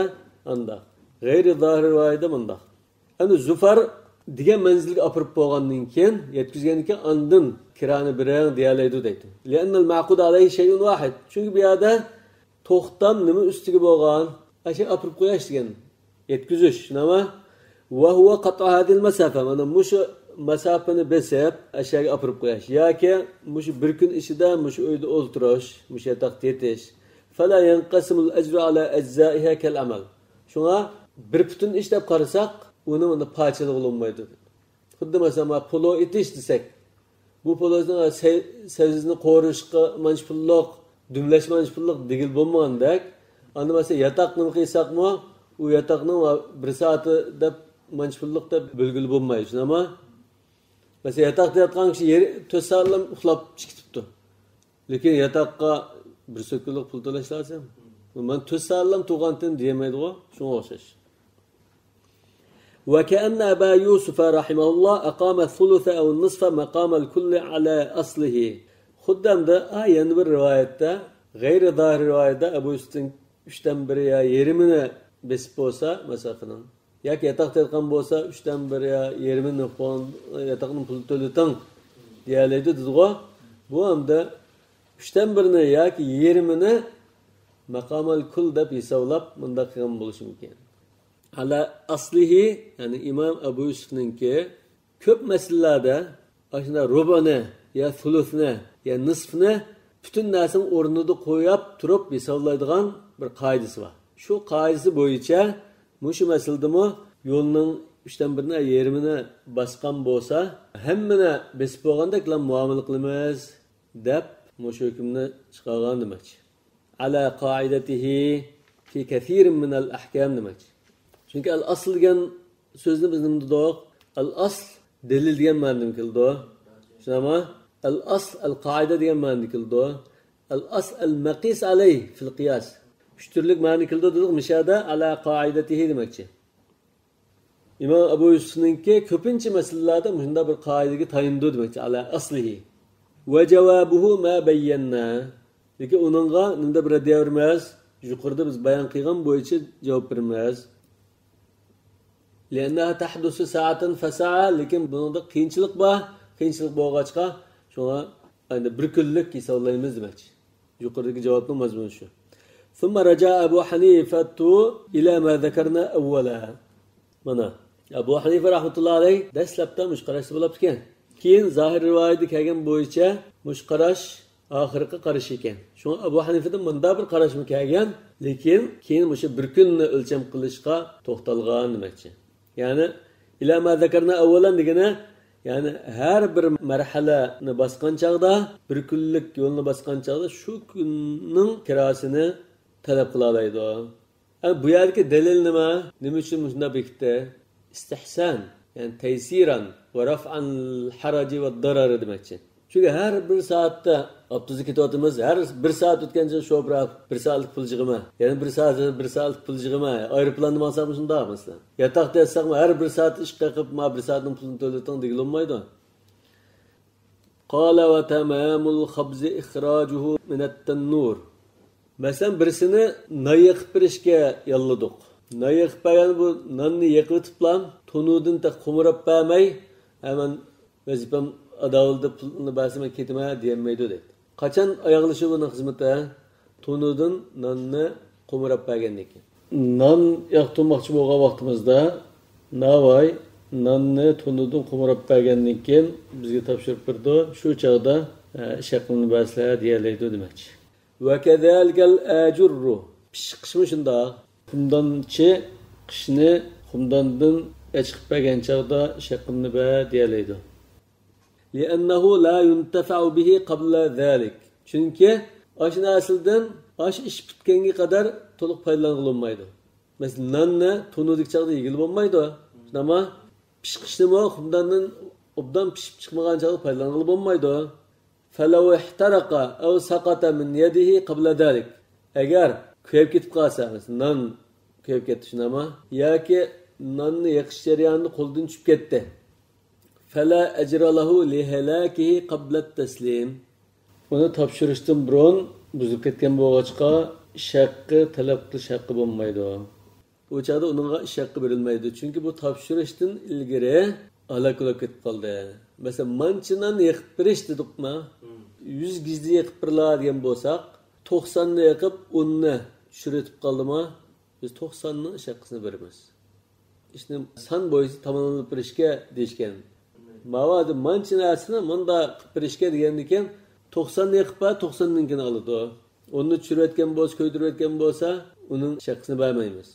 ئانداق، غەيرى زاھىر رىۋايەتتە مۇنداق. ئەمدى زۇفەر دېگەن مەنزىلگە ئاپىرىپ بولغاندىن كېيىن، يەتكۈزگەندىن كېيىن ئاندىن كىرانى بېرىڭ دېيەلەيدۇ دەيدۇ. لأن المعقود عليه شيء واحد. چۈنكى بۇ يەردە توختام نېمە ئۈستىگە بولغان؟ ئاشۇ ئاپىرىپ قويۇش دېگەن. يەتكۈزۈش، شۇنداقمۇ؟ وهو قطع هذه المسافة. مانا مۇشۇ مەساپىنى بېسىپ، ئەشەگە ئاپىرىپ قويۇش. ياكى مۇشۇ بىر كۈن ئىچىدە مۇشۇ ئۆيدە ئولتۇرۇش، مۇشۇ ياتاقتا يېتىش. فلا ينقسم الأجر على أجزائها كالعمل. شۇڭا بىر پۈتۈن ئىش دەپ قارىساق، ئۇنى ئۇنى پارچىلىغىلى بولمايدۇ. خۇددى مەسىلەن، مانا پولۇ ئېتىش دېسەك، بۇ پولۇنىڭ سەي-، سەۋزىنى قورۇشقا مانچە پۇللۇق، دۈملەش مانچە پۇللۇق دېگىلى بولمىغاندەك، ئاندىن مەسىلەن، ياتاق نېمە قىلساقمۇ، ئۇ ياتاقنىڭ بىر سائىتى دەپ مانچە پۇللۇق دەپ بۆلگىلى بولمايدۇ، شۇنداقمۇ؟ مەسىلەن، ياتاقتا ياتقان كىشى يېرى تۆت سائەتلەم ئۇخلاپ چىقىپتۇ. لېكىن ياتاققا بىر سوتكىلىق پۇل تۆلەش لازىم. مەن تۆت سائەتلەم تۇرغانتىم دېيەلمەيدىغۇ، شۇڭا ئوخشاش. وكأن أبا يوسف رحمه الله أقام الثلث أو النصف مقام الكل على أصله. خۇددى ئەمدى، ئا، يەنە بىر رىۋايەتتە، غەيرى زاھىر رىۋايەتتە ئەبۇ يۈسۈفتىن ئۈچتىن بىرى يا يېرىمىنى بېسىپ بولسا مەسىلەن، ياكى ياتاقتا ياتقان بولسا، ئۈچتىن بىرى يا يېرىمىنى قويغان، ياتاقنىڭ پۇلىنى تۆلىتىڭ دېيەلەيدۇ دېدىغۇ. بۇ ئەمدى ئۈچتىن بىرىنى ياكى يېرىمىنى مەقامەل كۇل دەپ ھېسابلاپ مۇنداق قىلغان بولۇشى مۇمكىن. ئەلا ئەسلىھى، يەنى ئىمام ئەبۇ يۈسۈفنىڭكى كۆپ مەسىلىلەردە ئاشۇنداق رۇبۇنى يا سۇلۇسنى يا نىسفنى پۈتۈن نەرسىنىڭ ئورنىدا قويۇپ تۇرۇپ ھېسابلايدىغان بىر قائىدىسى بار. شۇ قائىدىسى بويىچە مۇشۇ مەسىلىدىمۇ يولنىڭ ئۈچتىن بىرىنى، يېرىمىنى باسقان بولسا، ھەممىنى بېسىپ بولغاندەكلا مۇئامىلە قىلىمىز دەپ مۇشۇ ھۆكۈمنى چىقارغان دېمەكچى. ئەلا قائىدەتىھى فى كەسىرىن مىنەل ئەھكام دېمەكچى. چۈنكى ئەل ئەسل دېگەن سۆزنى بىز نېمە دېدۇق؟ ئەل ئەسل دەلىل دېگەن مەنىدىن كېلىدۇ. شۇنداقمۇ؟ ئەل ئەسل ئەل قائىدە دېگەن مەنىدىن كېلىدۇ. ئەل ئەسل ئەل مەقىس ئەلەيھ فىل قىياس. ئۈچ تۈرلۈك مەنىدە كېلىدۇ دېدۇق، مۇشۇ يەردە ئەلا قائىدەتىھى دېمەكچى. ئىمام ئەبۇ يۈسۈفنىڭكى كۆپىنچە مەسىلىلەردە مۇشۇنداق بىر قائىدىگە تايىنىدۇ دېمەكچى، ئەلا ئەسلىھى. ۋە جاۋابۇھۇ ما بەييەننا. لېكىن ئۇنىڭغا نېمە دەپ رەددىيە بېرىمىز؟ يۇقىرىدا بىز بايان قىلغان بويىچە جاۋاب بېرىمىز. لأنها تحدث ساعة فساعة، لېكىن بۇنىڭدا قىيىنچىلىق بار، قىيىنچىلىق بولغاچقا، شۇڭا ئەمدى بىر كۈنلۈك ھېسابلايمىز دېمەكچى. يۇقىرىدىكى جاۋابنىڭ مەزمۇنى شۇ. ثم رجع أبو حنيفة إلى ما ذكرنا أولا. مانا، ئەبۇ ھەنىفە رەھمەتۇللا ئەلەيھ دەسلەپتە مۇشۇ قاراشتا بولاپتىكەن. كېيىن زاھىر رىۋايىتى كەلگەن بويىچە مۇشۇ قاراش ئاخىرقى قارىشى ئىكەن. شۇڭا ئەبۇ ھەنىفىدىن مۇنداق بىر قاراشمۇ كەلگەن، لېكىن كېيىن مۇشۇ بىر كۈننى ئۆلچەم قىلىشقا توختالغان دېمەكچى. يەنى، إلى ما ذكرنا أولا دېگىنى، يەنى ھەر بىر مەرھەلىنى باسقان چاغدا، بىر كۈنلۈك يولنى باسقان چاغدا شۇ كۈننىڭ كىراسىنى تەلەپ قىلالايدۇ. ئە، بۇ يەردىكى دەلىل نېمە؟ نېمە ئۈچۈن مۇشۇنداق بېكىتتى؟ ئىستىھسان، يەنى تەيسىران ۋە رەفئەن ھەرەجى ۋە دارارى دېمەكچى. چۈنكى ھەر بىر سائەتتە ئاپتوبۇستا كېتىۋاتىمىز، ھەر بىر سائەت ئۆتكەنچە شوپۇر بىر سائەتلىك پۇل يىغىمەن، يەنە بىر سائەت، بىر سائەتلىك پۇل يىغىمەن، ئايروپىلاندا ماڭساقمۇ شۇنداق مەسىلەن. ياتاقتا ياتساقمۇ ھەر بىر سائەت ئىشقا قېقىپ، ما بىر سائەتنىڭ پۇلىنى تۆلىتىڭ دېگىلى بولمايدۇ. قال وتمام الخبز إخراجه من التنور. مەسىلەن، بىرسىنى نان يېقىپ بېرىشكە ياللىدۇق. نان يېقىپ بەرگەن بۇ ناننى يېقىۋېتىپلا، تونۇردىن تېخى قومۇراپ بەرمەي، ھە، مەن ۋەزىپەم ئادا بولدى، پۇلنى بەرسە مەن كېتىمەن دېيەلمەيدۇ دەيدۇ. قاچان ئاياغلىشىدۇ بۇنىڭ خىزمىتى؟ تونۇردىن ناننى قومۇراپ بەرگەندىن كېيىن. نان ياقتۇرماقچى بولغان ۋاقتىمىزدا، ناۋاي ناننى تونۇردىن قومۇراپ بەرگەندىن كېيىن بىزگە تاپشۇرۇپ بېرىدۇ. شۇ چاغدا، ئە، ئىش ھەققىنى بەرسىلە دېيەلەيدۇ دېمەكچى. وكذلك الآجر. پىششىقىمۇ شۇنداق. خۇمدانچى قىشنى خۇمداندىن ئەچىقىپ بەرگەن چاغدا ئىش ھەققىنى بەر دېيەلەيدۇ. لأنه لا ينتفع به قبل ذلك. چۈنكى ئاشۇ نەرسىدىن ئاشۇ ئىش پۈتكەنگە قەدەر تولۇق پايدىلانغىلى بولمايدۇ. مەسىلەن، ناننى تونۇردىكى چاغدا يېگىلى بولمايدۇ. شۇنداقمۇ؟ پىشقىچنىمۇ خۇمداندىن ئوبدان پىشىپ چىقمىغان چاغدا پايدىلانغىلى بولمايدۇ. فلو احترق أو سقط من يده قبل ذلك. ئەگەر كۆيۈپ كېتىپ قالسا، مەسىلەن، نان كۆيۈپ كەتتى، شۇنداقمۇ؟ ياكى ناننى يېقىش جەريانىدا قولدىن چۈشۈپ كەتتى. فلا أجر له لهلاكه قبل التسليم. ئۇنى تاپشۇرۇشتىن بۇرۇن بۇزۇپ كەتكەن بولغاچقا، ئىش ھەققى تەلەپ قىلىش ھەققى بولمايدۇ. ئۇ چاغدا ئۇنىڭغا ئىش ھەققى بېرىلمەيدۇ. چۈنكى بۇ تاپشۇرۇشتىن ئىلگىرى ھالاك بولۇپ كېتىپ قالدى. مەسىلەن، مانچە نان يېقىپ بېرىش دېدۇقما؟ يۈز گىزدە يېقىپ بېرىلا دېگەن بولساق، توقساننى يېقىپ، ئوننى چۈشۈرۈۋېتىپ قالدىما؟ بىز توقساننىڭ ئىش ھەققىسىنى بېرىمىز. ئىشنى سان بويىچە تاماملاپ بېرىشكە دېيىشكەن. ماۋۇ مانچە نەرسىنى مۇنداق قىلىپ بېرىشكە دېگەندىكىن، توقساننى يېقىپ بەر، توقساننىڭكىنى ئالىدۇ. ئوننى چۈشۈرۈۋەتكەن بولسا، كۆيدۈرۈۋەتكەن بولسا، ئۇنىڭ ئىش ھەققىسىنى بەرمەيمىز.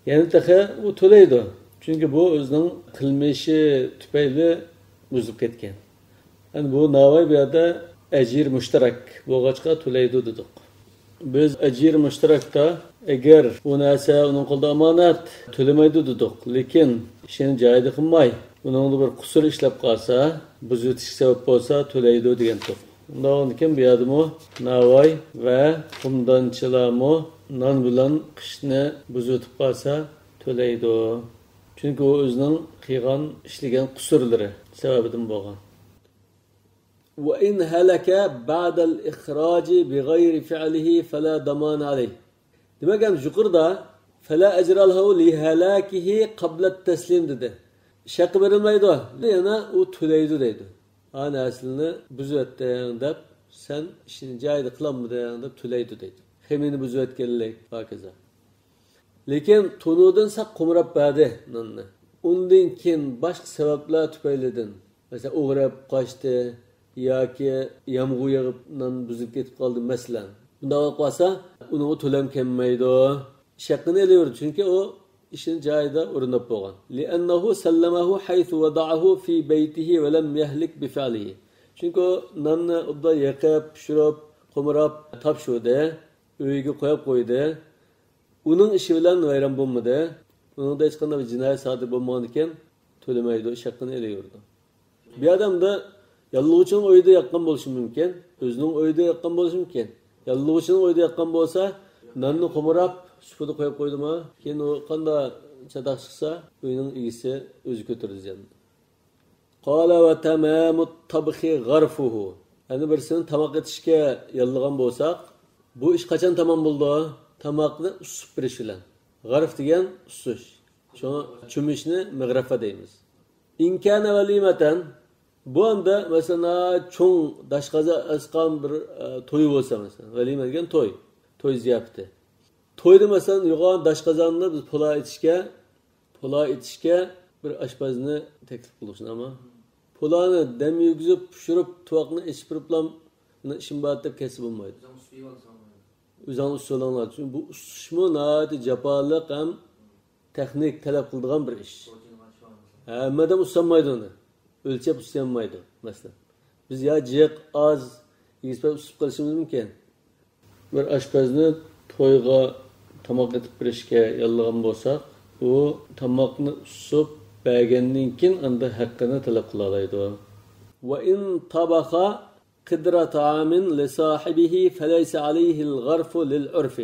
يەنە تېخى ئۇ تۆلەيدۇ. چۈنكى بۇ ئۆزىنىڭ قىلمىشى تۈپەيلى بۇزۇلۇپ كەتكەن. يەنى بۇ ناۋاي بۇ يەردە ئەجىر مۇشتەرەك بولغاچقا تۆلەيدۇ دېدۇق. بىز ئەجىر مۇشتەرەكتە، ئەگەر ئۇ نەرسە ئۇنىڭ قولىدا ئامانەت، تۆلىمەيدۇ دېدۇق. لېكىن ئىشىنى جايىدا قىلماي، ئۇنىڭدا بىر قۇسۇر ئىشلەپ قالسا، بۇزۇۋېتىشكە سەۋەب بولسا، تۆلەيدۇ دېگەنتۇق. ئۇنداق بولغاندىكىن بۇ يەردىمۇ ناۋاي ۋە قۇمدانچىلارمۇ نان بىلەن قىشنى بۇزۇۋېتىپ قالسا، تۆلەيدۇ. چۈنكى ئۇ ئۆزىنىڭ قىلغان، ئىشلىگەن قۇسۇرلىرى سەۋەبىدىن بولغان. وإن هلك بعد الإخراج بغير فعله فلا ضمان عليه. دېمەك، ھەم يۇقىرىدا فلا أجر له لهلاكه قبل التسليم دېدى. ئىش ھەققى بېرىلمەيدۇ. يەنە ئۇ تۆلەيدۇ دەيدۇ. ھا، نەرسىلىرىنى بۇزۇۋەتتىڭ دەپ، سەن ئىشنى جايىدا قىلالمىدىڭ دەپ تۆلەيدۇ دەيدۇ. خېمىرنى بۇزۇۋەتكەنلىك، ھاكازا. لېكىن تونۇردىن ساق قومراپ بەردى ناننى. ئۇندىن كېيىن باشقا سەۋەبلەر تۈپەيلىدىن، مەسىلەن، ئوغرى ئېلىپ قاچتى ياكى يامغۇر يېغىپ نان بۇزۇلۇپ كېتىپ قالدى، مەسىلەن. بۇنداق بولۇپ قالسا، ئۇنىڭغا تۆلەم كەلمەيدۇ. ئىش ھەققىنى ئېلىۋېرىدۇ، چۈنكى ئۇ ئىشىنى جايىدا ئورۇنداپ بولغان. لأنه سلمه حيث وضعه في بيته ولم يهلك بفعله. چۈنكى ئۇ ناننى ئوبدان يېقىپ، پىشۇرۇپ، قومۇراپ تاپشۇردى، ئۆيىگە قويۇپ قويدى. ئۇنىڭ ئىشى بىلەن ۋەيران بولمىدى. ئۇنىڭدا ھېچقانداق بىر جىنايەت سادىر بولمىغاندىكىن، تۆلىمەيدۇ، ئىش ھەققىنى ئېلىۋېرىدۇ. بۇ ئادەمدە ياللۇغچىنىڭ ئۆيىدە ياققان بولۇشى مۇمكىن، ئۆزىنىڭ ئۆيىدە ياققان بولۇشى مۇمكىن. ياللۇغچىنىڭ ئۆيىدە ياققان بولسا، ناننى قومۇراپ، سۇپىدا قويۇپ قويدىما، كېيىن ئۇ قانداق چاتاق چىقسا، ئۆينىڭ ئىگىسى ئۆزى كۆتۈرىدۇ زىياننى. قال وتمام الطبخ غرفه. يەنە بىرسىنى تاماق ئېتىشكە ياللىغان بولساق، بۇ ئىش قاچان تامام بولىدۇ؟ تاماقنى ئۇسسۇپ بېرىش بىلەن. غەرف دېگەن ئۇسسۇش. شۇڭا چۆمۈشنى مىغرەفە دەيمىز. إن كان وليمة، بۇ ئەمدى، مەسىلەن، چوڭ داشقازان ئاسقان بىر، ئە، توي بولسا، مەسىلەن، ۋەلىمە دېگەن توي، توي زىياپىتى. تويدا، مەسىلەن، يوغان داشقازاندا بىز پۇلاۋ ئېتىشكە، پۇلاۋ ئېتىشكە بىر ئاشپەزنى تەكلىپ قىلدۇق، شۇنداقمۇ؟ پۇلاۋنى دەم يېگۈزۈپ، پىشۇرۇپ، تۇۋاقنى ئېچىپ بېرىپلا، مېنىڭ ئىشىم بار دەپ كەتسە بولمايدۇ. ئۆزۈڭ ئۇسسۇۋالساڭ بولمايدۇ. ئۆزۈڭ ئۇسسۇۋالىڭلار. چۈنكى بۇ ئۇسسۇشمۇ ناھايىتى جاپالىق ھەم تېخنىك تەلەپ قىلىدىغان بىر ئىش. ھەممە ئادەم ئۇسسالمايدۇ ئۇنى. ئۆلچەپ ئۇسسىيالمايدۇ، مەسىلەن. بىز يا جىق، ئاز يېگۈزۈپ ئۇسسىپ قېلىشىمىز مۇمكىن. بىر ئاشپەزنى تويغا تاماق ئېتىپ بېرىشكە ياللىغان بولساق، ئۇ تاماقنى ئۇسسۇپ بەرگەندىن كېيىن ئاندىن ھەققىنى تەلەپ قىلالايدۇ. وإن طبخ قدر طعام لصاحبه فليس عليه الغرف للعرف.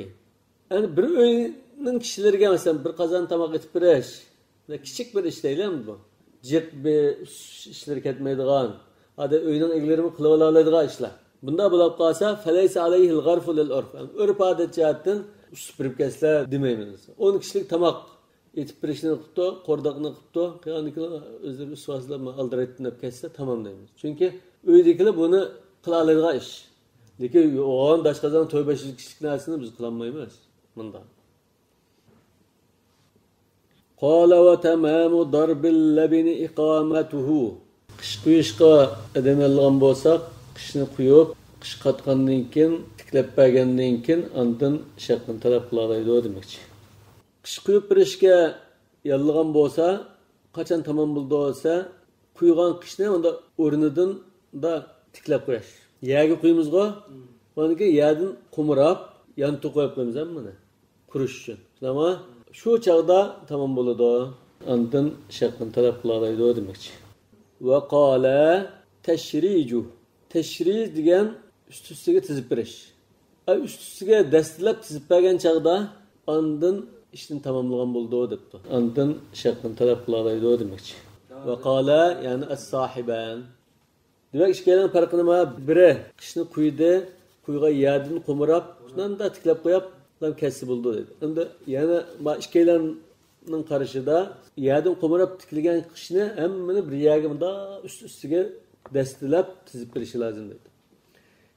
يەنى بىر ئۆينىڭ كىشىلىرىگە، مەسىلەن، بىر قازان تاماق ئېتىپ بېرىش، كىچىك بىر ئىش دەيلى بۇ. جىق بىر ئىشلىرى كەتمەيدىغان، ئادەم ئۆينىڭ ئىگىلىرىمۇ قىلىۋالالايدىغان ئىشلار. بۇنداق بولۇپ قالسا، فليس عليه الغرف للعرف. يەنى ئۆرپ-ئادەت جەھەتتىن ئۇسسۇپ بېرىپ كەتسىلە دېمەيمىز. ئون كىشىلىك تاماق ئېتىپ بېرىشنى قىپتۇ، قورداقنى قىپتۇ، قالغاندىكىلەر ئۆزلىرى ئۈستىۋاسىلار ئالدىرايتتىن دەپ كەتسە تامام دەيمىز. چۈنكى ئۆيدىكىلەر بۇنى قىلالايدىغان ئىش. لېكىن يوغان داشقازان توي بەش يۈز كىشىلىك نەرسىنى بىز قىلالمايمىز. مۇنداق. قال وتمام ضرب اللبن إقامته. قىش قۇيۇشقا ئادەم ياللىغان بولساق، قىشنى قۇيۇپ، قىش قاتقاندىن كېيىن، تىكلەپ بەرگەندىن كېيىن، ئاندىن ئىش ھەققىنى تەلەپ قىلالايدۇ دېمەكچى. قىش قۇيۇپ بېرىشكە ياللىغان بولسا، قاچان تامام بولىدۇ دېسە، قۇيغان قىشنى ئۇندا ئورنىدىن دا تىكلەپ قويۇش. يەرگە قۇيىمىزغۇ، ئاندىن كېيىن يەردىن قومۇراپ، يانتۇ قويۇپ قويىمىز ھەممىنى. قۇرۇش ئۈچۈن. شۇنداقمۇ؟ شۇ چاغدا تامام بولىدۇ. ئاندىن ئىش ھەققىنى تەلەپ قىلالايدۇ دېمەكچى. وقال تشريج. تەشرىج دېگەن ئۈست-ئۈستىگە تىزىپ بېرىش. ئە، ئۈست-ئۈستىگە دەستىلەپ تىزىپ بەرگەن چاغدا ئاندىن ئىشنى تاماملىغان بولىدۇ دەپتۇ. ئاندىن ئىش ھەققىنى تەلەپ قىلالايدۇ دېمەكچى. وقال، يەنى ئەس-ساھىبان. دېمەك، ئىككىيلەن پەرقى نېمە؟ بىرى قىشنى قۇيدى، قۇيغان يەردىن قومۇراپ، شۇنداق تىكلەپ قويۇپ، ئادەم كەتسە بولىدۇ دېدى. ئەمدى يەنە ما ئىككىيلەننىڭ قارىشىدا يەردىن قومۇراپ تىكلىگەن قىشنى ھەممىنى بىر يەرگە مۇنداق ئۈست-ئۈستىگە دەستىلەپ تىزىپ بېرىشى لازىم دېدى.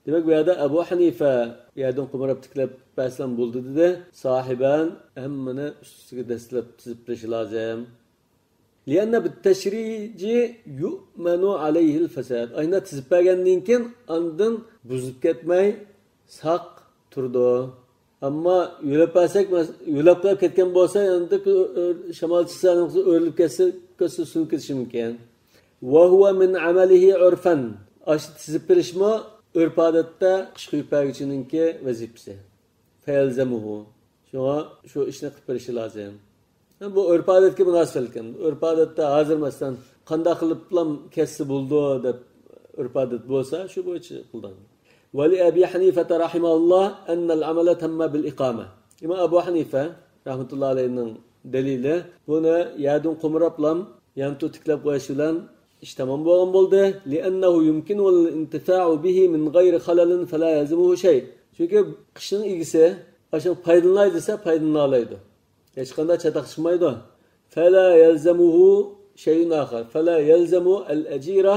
دېمەك، بۇ يەردە ئەبۇ ھەنىفە يەردىن قومۇراپ تىكلەپ بەرسىلەم بولدى دېدى. ساھىبان ھەممىنى ئۈست-ئۈستىگە دەستىلەپ تىزىپ بېرىشى لازىم. لأن بالتشريج يؤمن عليه الفساد. ئاينا تىزىپ بەرگەندىن كېيىن ئاندىن بۇزۇلۇپ كەتمەي ساق تۇرىدۇ. ئەمما يۆلەپ بەرسەك، مەس-، يۆلەپ قويۇپ كەتكەن بولسا، ئەمدى شامال چىقسا، ئۆرۈلۈپ كەتسە، كەتسە، سۇنۇپ كېتىشى مۇمكىن. وهو من عمله عرفا. ئاشۇ تىزىپ بېرىشمۇ ئۆرپ-ئادەتتە قىش قۇيۇپ بەرگۈچىنىڭكى ۋەزىپىسى. فيلزمه. شۇڭا شۇ ئىشنى قىلىپ بېرىشى لازىم. بۇ ئۆرپ-ئادەتكە مۇناسىۋەتلىك. ئۆرپ-ئادەتتە ھازىر، مەسىلەن، قانداق قىلىپلام كەتسە بولىدۇ دەپ ئۆرپ-ئادەت بولسا، شۇ بويىچە قىلىدۇ. ولأبي حنيفة رحمه الله أن العمل تم بالإقامة. ئىمام ئەبۇ ھەنىفە رەھمەتۇللا ئەلەيھىنىڭ دەلىلى، بۇنى يەردىن قومۇراپلام يانتۇ تىكلەپ قويۇش بىلەن ئىش تامام بولغان بولدى. لأنه يمكن الانتفاع به من غير خلل فلا يلزمه شيء. چۈنكى قىشنىڭ ئىگىسى ئاشۇ پايدىلىناي دېسە، پايدىلىنالايدۇ. ھېچقانداق چاتاق چىقمايدۇ. فلا يلزمه شيء آخر. فلا يلزم الأجير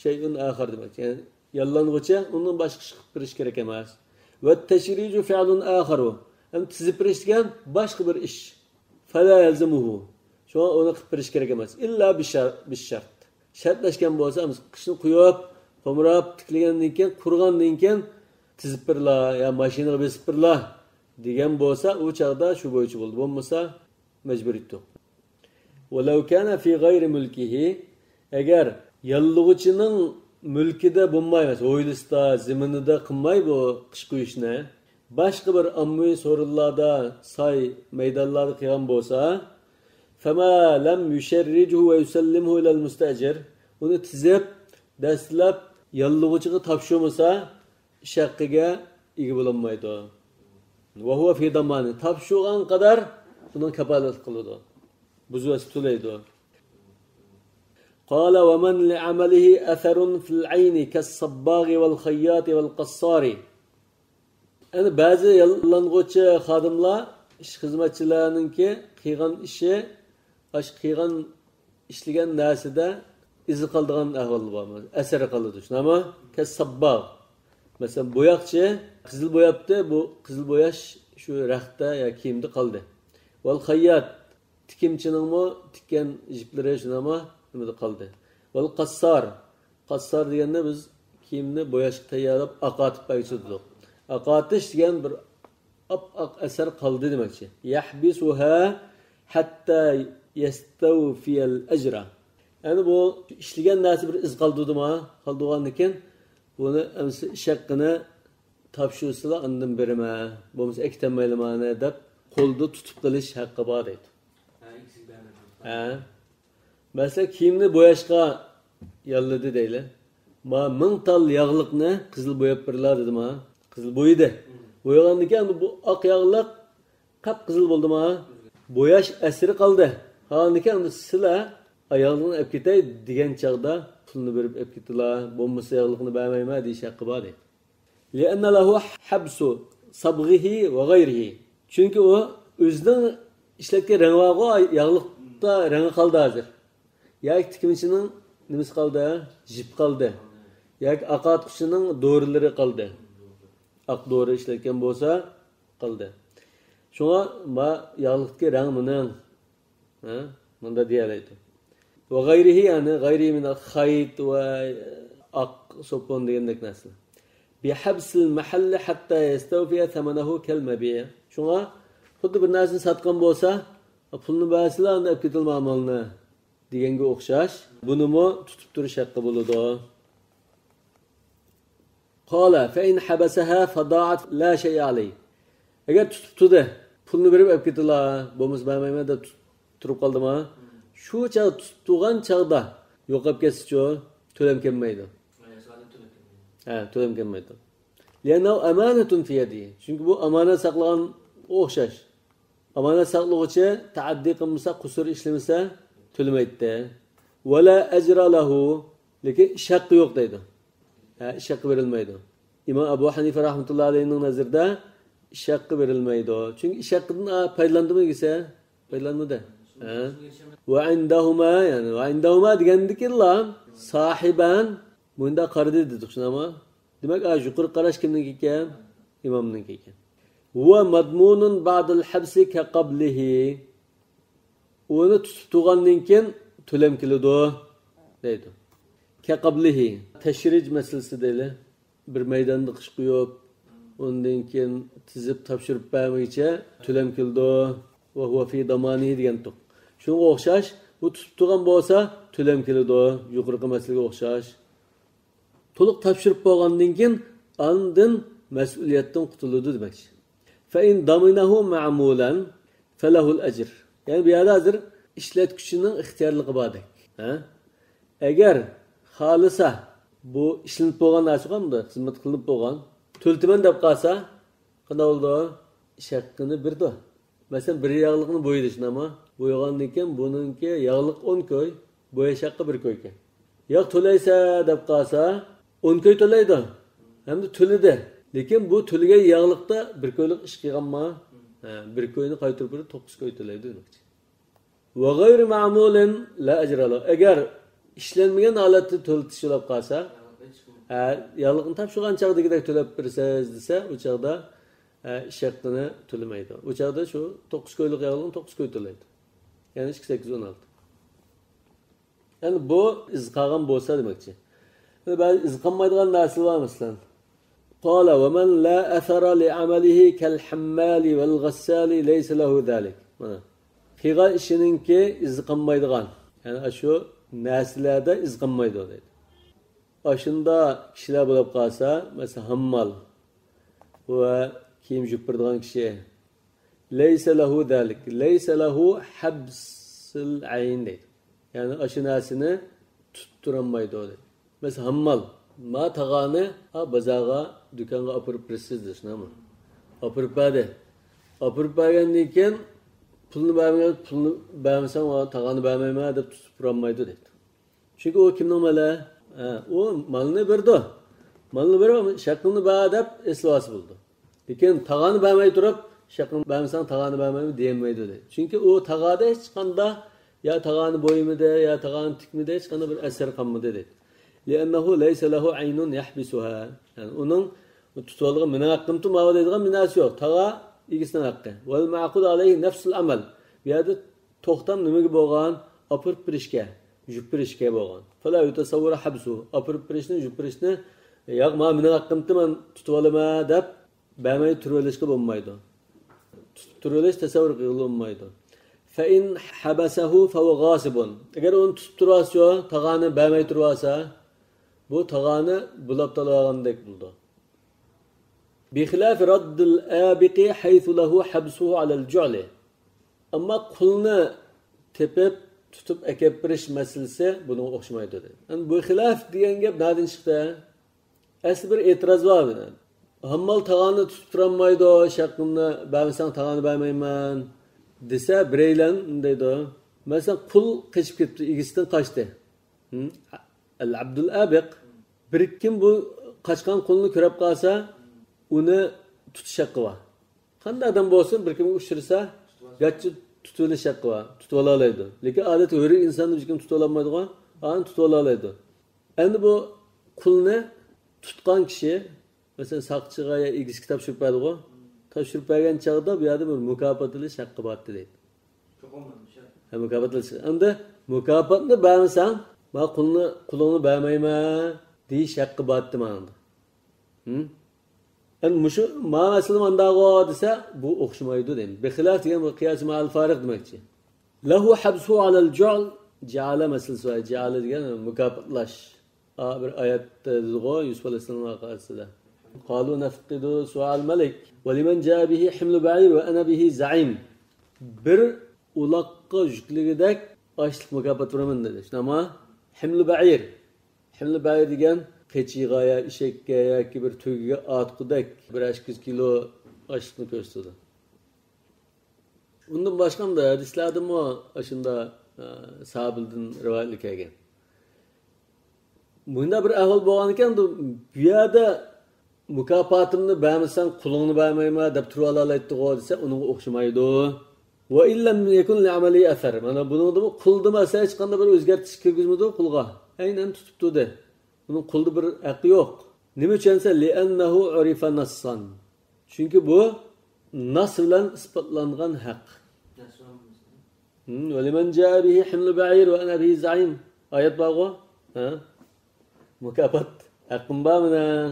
شيء آخر دېمەك. يەنى ياللانغۇچى ئۇنىڭ باشقا ئىش قىلىپ بېرىشى كېرەك ئەمەس. والتشريج فعل آخر. ھەم تىزىپ بېرىش دېگەن باشقا بىر ئىش. فلا يلزمه. شۇڭا ئۇنى قىلىپ بېرىش كېرەك ئەمەس. إلا بشر-، بالشرط. شەرتلەشكەن بولسا، قىشنى قۇيۇپ، قومۇراپ، تىكلىگەندىن كېيىن، قۇرۇغاندىن كېيىن تىزىپ بېرىلا يا ماشىنىغا بېسىپ بېرىلا دېگەن بولسا، ئۇ چاغدا شۇ بويىچە بولىدۇ. بولمىسا، مەجبۇرىيىتى يوق. ولو كان في غير ملكه، ئەگەر ياللىغۇچىنىڭ مۈلكىدە بولماي، مەسىلەن، ھويلىسىدا، زېمىنىدا قىلماي بۇ قىش قۇيۇشنى، باشقا بىر ئاممىۋى سورۇنلاردا، ساي، مەيدانلاردا قىلغان بولسا، فما لم يشرجه ويسلمه إلى المستأجر، ئۇنى تىزىپ، دەسلەپ ياللىغۇچىغا تاپشۇرمىسا، ئىش ھەققىگە ئىگە بولالمايدۇ. وهو في ضمانه، تاپشۇرغان قەدەر ئۇنىڭ كاپالەتلىك قىلىدۇ. بۇزۇۋەتسە تۆلەيدۇ. قال ومن لعمله أثر في العين كالصباغ والخياط والقصار. ئەنە بەزى ياللانغۇچى خادىملار، ئىش خىزمەتچىلەرنىڭكى قىلغان ئىشى، ئاشۇ قىلغان ئىشلىگەن نەرسىدە ئىزى قالىدىغان ئەھۋال بار. ئەسەر قالىدۇ. شۇنداقمۇ؟ كەسسابباغ. مەسىلەن، بوياقچى قىزىل بوياپتى، بۇ قىزىل بوياش شۇ رەختتە يا كىيىمدە قالدى. ۋەل خەييات، تىكىمچىنىڭمۇ تىككەن جىپلىرى شۇنداقمۇ نېمىدە قالدى. ۋەل قەسسار، قەسسار دېگەندە بىز كىيىمنى بوياشقا تەييارلاپ ئاقارتىپ بەرگۈچى دېدۇق. ئاقارتىش دېگەن بىر ئاپئاق ئەسەر قالدى دېمەكچى. يەھبىسۇھا ھەتتا يەستەۋفىيەل ئەجرا. ئەنە بۇ ئىشلىگەن نەرسە بىر ئىز قالدۇردىما؟ قالدۇرغاندىكىن بۇنى ئەمسە ئىش ھەققىنى تاپشۇرسىلا ئاندىن بېرىمەن، بولمىسا ئەكېتەلمەيلىمەن دەپ قولدا تۇتۇپ قېلىش ھەققى بار دەيدۇ. ھە، ئىككىسىگە بەرمەيدۇ. ھە. مەسىلەن، كىيىمنى بوياشقا ياللىدى دەيلى. ما مىڭ تال ياغلىقنى قىزىل بوياپ بېرىلا دېدىما؟ قىزىل بويىدى. بويىغاندىن كېيىن بۇ ئاق ياغلىق قاپقىزىل بولدىما؟ بوياش ئەسىرى قالدى. قالغاندىن كېيىن سىلە ياغلىقنى ئەپ كېتەي دېگەن چاغدا پۇلنى بېرىپ ئەپ كېتىلا، بولمىسا ياغلىقنى بەرمەيمەن دېيىش ھەققى بار دەيدۇ. لأن له حبس صبغه وغيره. چۈنكى ئۇ ئۆزىنىڭ ئىشلەتكەن رەڭگى بارغۇ، ياغلىقتا رەڭگى قالدى ھازىر. ياكى تىكمىچىنىڭ نېمىسى قالدى؟ جىپى قالدى. ياكى ئاق ئارتقۇچىنىڭ دورىلىرى قالدى. ئاق دورا ئىشلەتكەن بولسا، قالدى. شۇڭا ما ياغلىقتىكى رەڭ مېنىڭ. ھە؟ مۇندا دېيەلەيدۇ. وغيره، يەنى غيره من الخيط ۋە ئاق سوپۇن دېگەندەك نەرسىلەر. بحبس المحل حتى يستوفي ثمنه كالمبيع. شۇڭا خۇددى بىر نەرسىنى ساتقان بولسا، پۇلنى بەرسىلا ئاندىن ئەپ كېتىلمە مالنى دېگەنگە ئوخشاش. بۇنىمۇ تۇتۇپ تۇرۇش ھەققى بولىدۇ. قال فإن حبسها فضاعت لا شيء عليه. ئەگەر تۇتۇپ تۇردى، پۇلنى بېرىپ ئەپ كېتىلا، بولمىسا بەرمەيمەن دەپ تۇت-، تۇرۇپ قالدىما؟ شۇ چاغ تۇتۇپ تۇرغان چاغدا يوقاپ كەتسىچۇ، تۆلەم كەلمەيدۇ. ھە، تۆلەم كەلمەيدۇ. لأنه أمانة في يده. چۈنكى بۇ ئامانەت ساقلىغان ئوخشاش. ئامانەت ساقلىغۇچى تەئەددى قىلمىسا، قۇسۇر ئىشلىمىسە، تۆلىمەيتتى. ولا أجر له، لېكىن ئىش ھەققى يوق دەيدۇ. ھە، ئىش ھەققى بېرىلمەيدۇ. ئىمام ئەبۇ ھەنىفە رەھمەتۇللا ئەلەيھنىڭ نەزىرىدە ئىش ھەققى بېرىلمەيدۇ. چۈنكى ئىش ھەققىدىن، ئا، پايدىلاندىمۇ دېسە، پايدىلانمىدى. ھە؟ وعندهما، يەنى وعندهما دېگەندىكىنلا، صاحبان، مۇنداق قارىدى دېدۇق، شۇنداقمۇ؟ دېمەك، ئا، يۇقىرى قاراش كىمنىڭكى ئىكەن؟ ئىمامنىڭكى ئىكەن. هو مضمون بعد الحبس كقبله. ئۇنى تۇتۇپ تۇرغاندىن كېيىن تۆلەم كېلىدۇ، دەيدۇ. كقبله. تەشرىج مەسىلىسى دەيلى. بىر مەيداندا قىش قويۇپ، ئۇندىن كېيىن تىزىپ تاپشۇرۇپ بەرمىگىچە تۆلەم كېلىدۇ. وهو في ضمانه دېگەنتۇق. شۇنىڭغا ئوخشاش، بۇ تۇتۇپ تۇرغان بولسا، تۆلەم كېلىدۇ. يۇقىرىقى مەسىلىگە ئوخشاش. تولۇق تاپشۇرۇپ بولغاندىن كېيىن، ئاندىن مەسئۇلىيەتتىن قۇتۇلىدۇ دېمەكچى. فإن ضمنه معمولا فله الأجر. يەنى بۇ يەردە ھازىر ئىشلەتكۈچىنىڭ ئىختىيارلىقى باردەك. ھە؟ ئەگەر خالىسا، بۇ ئىشلىنىپ بولغان نەرسە غۇ، خىزمەت قىلىنىپ بولغان، تۆلىتىمەن دەپ قالسا، قانداق بولىدۇ؟ ئىش ھەققىنى بېرىدۇ. مەسىلەن، بىر ياغلىقنى بويىدى، شۇنداقمۇ؟ بويىغاندىن كېيىن بۇنىڭكى ياغلىق ئون كوي، بوياش ھەققى بىر كويكەن. ياغ تۆلەيسە دەپ قالسا، ئون كوي تۆلەيدۇ. ھەمدە تۆلىدى. لېكىن بۇ تۆلىگەن ياغلىقتا بىر كويلۇق ئىش قىلغانما؟ ھە، بىر كوينى قايتۇرۇپ بېرىپ، توققۇز كوي تۆلەيدۇ دېمەكچى. وغير معمول لا أجر له. ئەگەر ئىشلەنمىگەن ھالەتتە تۆلىتىش بولۇپ قالسا، ھە، ياغلىقنى تاپشۇرغان چاغدىكىدەك تۆلەپ بېرىسىز دېسە، ئۇ چاغدا، ھە، ئىش ھەققىنى تۆلىمەيدۇ. ئۇ چاغدا شۇ توققۇز كويلۇق ياغلىقنى توققۇز كوي تۆلەيدۇ. يەنى ئىككى، سەككىز، ئون ئالتە. يەنى بۇ ئىز قالغان بولسا دېمەكچى. يەنى بەزى ئىز قالمايدىغان نەرسىلەر بار، مەسىلەن. قال ومن لا أثر لعمله كالحمال والغسال ليس له ذلك. مانا. قىلغان ئىشىنىڭكى ئىزى قالمايدىغان. يەنى ئاشۇ نەرسىلەردە ئىز قالمايدۇ دەيدۇ. ئاشۇنداق كىشىلەر بولۇپ قالسا، مەسىلەن، ھاممال ۋە كىيىم يۇيۇپ بېرىدىغان كىشى، لەيسە لەھۇ زالىك، لەيسە لەھۇ ھەبسۇل ئەين دەيدۇ. يەنى ئاشۇ نەرسىنى تۇتۇپ تۇرالمايدۇ دەيدۇ. مەسىلەن، ھاممال، ما تاغارنى، ھا، بازارغا، دۇكانغا ئاپىرىپ بېرىسىز دېسىنەمۇ. ئاپىرىپ بەردى. ئاپىرىپ بەرگەندىن كېيىن، پۇلنى بەرمىگەن، پۇلنى بەرمىسەڭ، تاغارنى بەرمەيمەن دەپ تۇتۇپ تۇرالمايدۇ دەيدۇ. چۈنكى ئۇ كىمنىڭ مالى؟ ھە، ئۇ مالنى بېرىدۇ. مالنى بېرىپ، شەققىمنى بەر دەپ ئېسىلىۋالسا بولىدۇ. لېكىن تاغارنى بەرمەي تۇرۇپ، شەققىمنى بەرمىسەڭ تاغارنى بەرمەيمەن دېيەلمەيدۇ دەيدۇ. چۈنكى ئۇ تاغاردا ھېچقانداق يا تاغارنى بويىمىدى، يا تاغارنى تىكمىدى، ھېچقانداق بىر ئەسەر قالمىدى دەيدۇ. لأنه ليس له عين يحبسها. يەنى ئۇنىڭ تۇتۇۋالغان مېنىڭ ھەققىمتۇ ماۋۇ دەيدىغان بىر نەرسە يوق. تاغار ئىگىسىنىڭ ھەققى. والمعقود عليه نفس العمل. بۇ يەردە توختام نېمىگە بولغان؟ ئاپىرىپ بېرىشكە، يۇيۇپ بېرىشكە بولغان. فلا يتصور حبسه. ئاپىرىپ بېرىشنى، يۇيۇپ بېرىشنى، ياق، مانا مېنىڭ ھەققىمتى، مەن تۇتۇۋالىمەن دەپ بەرمەي تۇرۇۋېلىشقا بولمايدۇ. تۇتۇپ تۇرۇۋېلىش تەسەۋۋۇر قىلغىلى بولمايدۇ. فإن حبسه فهو غاصب. ئەگەر ئۇنى تۇتۇپ تۇرۇۋالسىچۇ، تاغانى بەرمەي تۇرۇۋالسا، بۇ تاغانى بۇلاپ تالىۋالغاندەك بولىدۇ. بخلاف رد الآبق حيث له حبسه على الجعل. ئەمما قۇلنى تېپىپ، تۇتۇپ ئەكەپ بېرىش مەسىلىسى بۇنىڭغا ئوخشىمايدۇ، دېدى. ئەمدى بۇ خىلاف دېگەن گەپ نەدىن چىقتى؟ ئەسلى بىر ئېتىراز بار بۇنىڭ. ھاممال تاغاننى تۇتۇپ تۇرالمايدۇ، شەققىمنى بەرمىسەڭ تاغاننى بەرمەيمەن دېسە، بىرەيلەن نېمە دەيدۇ؟ مەسىلەن، قۇل قېچىپ كېتىپتۇ، ئىگىسىدىن قاچتى. ھىم؟ ئەل ئابدۇل ئابىق. بىر كىم بۇ قاچقان قۇلنى كۆرۈپ قالسا، ئۇنى تۇتۇش ھەققى بار. قانداق ئادەم بولسۇن، بىر كىمگە ئۇچرىسا، گاچچا تۇتۇۋېلىش ھەققى بار، تۇتۇۋالالايدۇ. لېكىن ئادەتتە ھۆر ئىنساننى بىر كىم تۇتۇۋالالمايدىغۇ، ئانى تۇتۇۋالالايدۇ. ئەمدى بۇ قۇلنى تۇتقان كىشى، مەسىلەن، ساقچىغا يا ئىگىسىگە تاپشۇرۇپ بەردىغۇ، تاپشۇرۇپ بەرگەن چاغدا بۇ يەردە بىر مۇكاپات ئېلىش ھەققى بارتتى دەيدۇ. ھە، مۇكاپات ئېلىش. ئەمدى مۇكاپاتنى بەرمىسەڭ، ما قۇلنى، قۇلۇڭنى بەرمەيمەن دېيىش ھەققى بارتتى ماڭا. ھىم؟ ئەمدى مۇشۇ ما مەسىلە مانداغۇ دېسە، بۇ ئوخشىمايدۇ دەيمەن. بخلاف دېگەن بۇ قىياسى مەئەل فارىق دېمەكچى. لەھۇ ھەبسۇ ئەلەل جۇئل، جەئەلە مەسىلىسى بار. جەئەلە دېگەن مۇكاپاتلاش. ئا، بىر ئايەتتە دېدىغۇ، يۈسۈپ ئەلەيھىسسالام ۋەقەسىدە. قالۇ نەفقىدۇ سۇئەل مەلىك. ۋە لىمەن جائە بىھى ھىملۇ بەئىر ۋە ئەنە بىھى زەئىم. بىر ئۇلاققا يۈكلىگۈدەك ئاشلىق مۇكاپات بېرىمەن دېدى. شۇنداقمۇ؟ ھىملۇ بەئىر. ھىملى بەئىر دېگەن قېچىغا يا ئېشەككە ياكى بىر تۆگىگە ئارتقۇدەك بىر ئەشكىز كىلو ئاشلىقنى كۆرسىتىدۇ. ئۇندىن باشقا ھەدىسلەردىمۇ ئاشۇنداق، ئە، ساھابىلەردىن رىۋايەتلەر كەلگەن. مۇنداق بىر ئەھۋال بولغانىكەن، بۇ يەردە مۇكاپاتىمنى بەرمىسەڭ، قۇلۇڭنى بەرمەيمەن دەپ تۇرۇۋالالايتتىغۇ دېسە، ئۇنىڭغا ئوخشىمايدۇ. ۋە ئىن لەم يەكۇن لىئەمەلىھى ئەسەر. مانا بۇنىڭدىمۇ، قۇلدىمۇ ئەسلى ھېچقانداق بىر ئۆزگەرتىش كىرگۈزمىدى قۇلغا. ئەينەن تۇتۇپ تۇردى. ئۇنىڭ قۇلدا بىر ھەققى يوق. نېمە ئۈچۈن دېسە، لىئەننەھۇ ئۇرىفە نەسسەن. چۈنكى بۇ نەس بىلەن ئىسپاتلانغان ھەق. ھىم، ۋە لىمەن جائە بىھى ھىملۇ بەئىر ۋە ئەنە بىھى زەئىم. ئايەت بارغۇ؟ ھە؟ مۇكاپات ھەققىم بار مېنىڭ.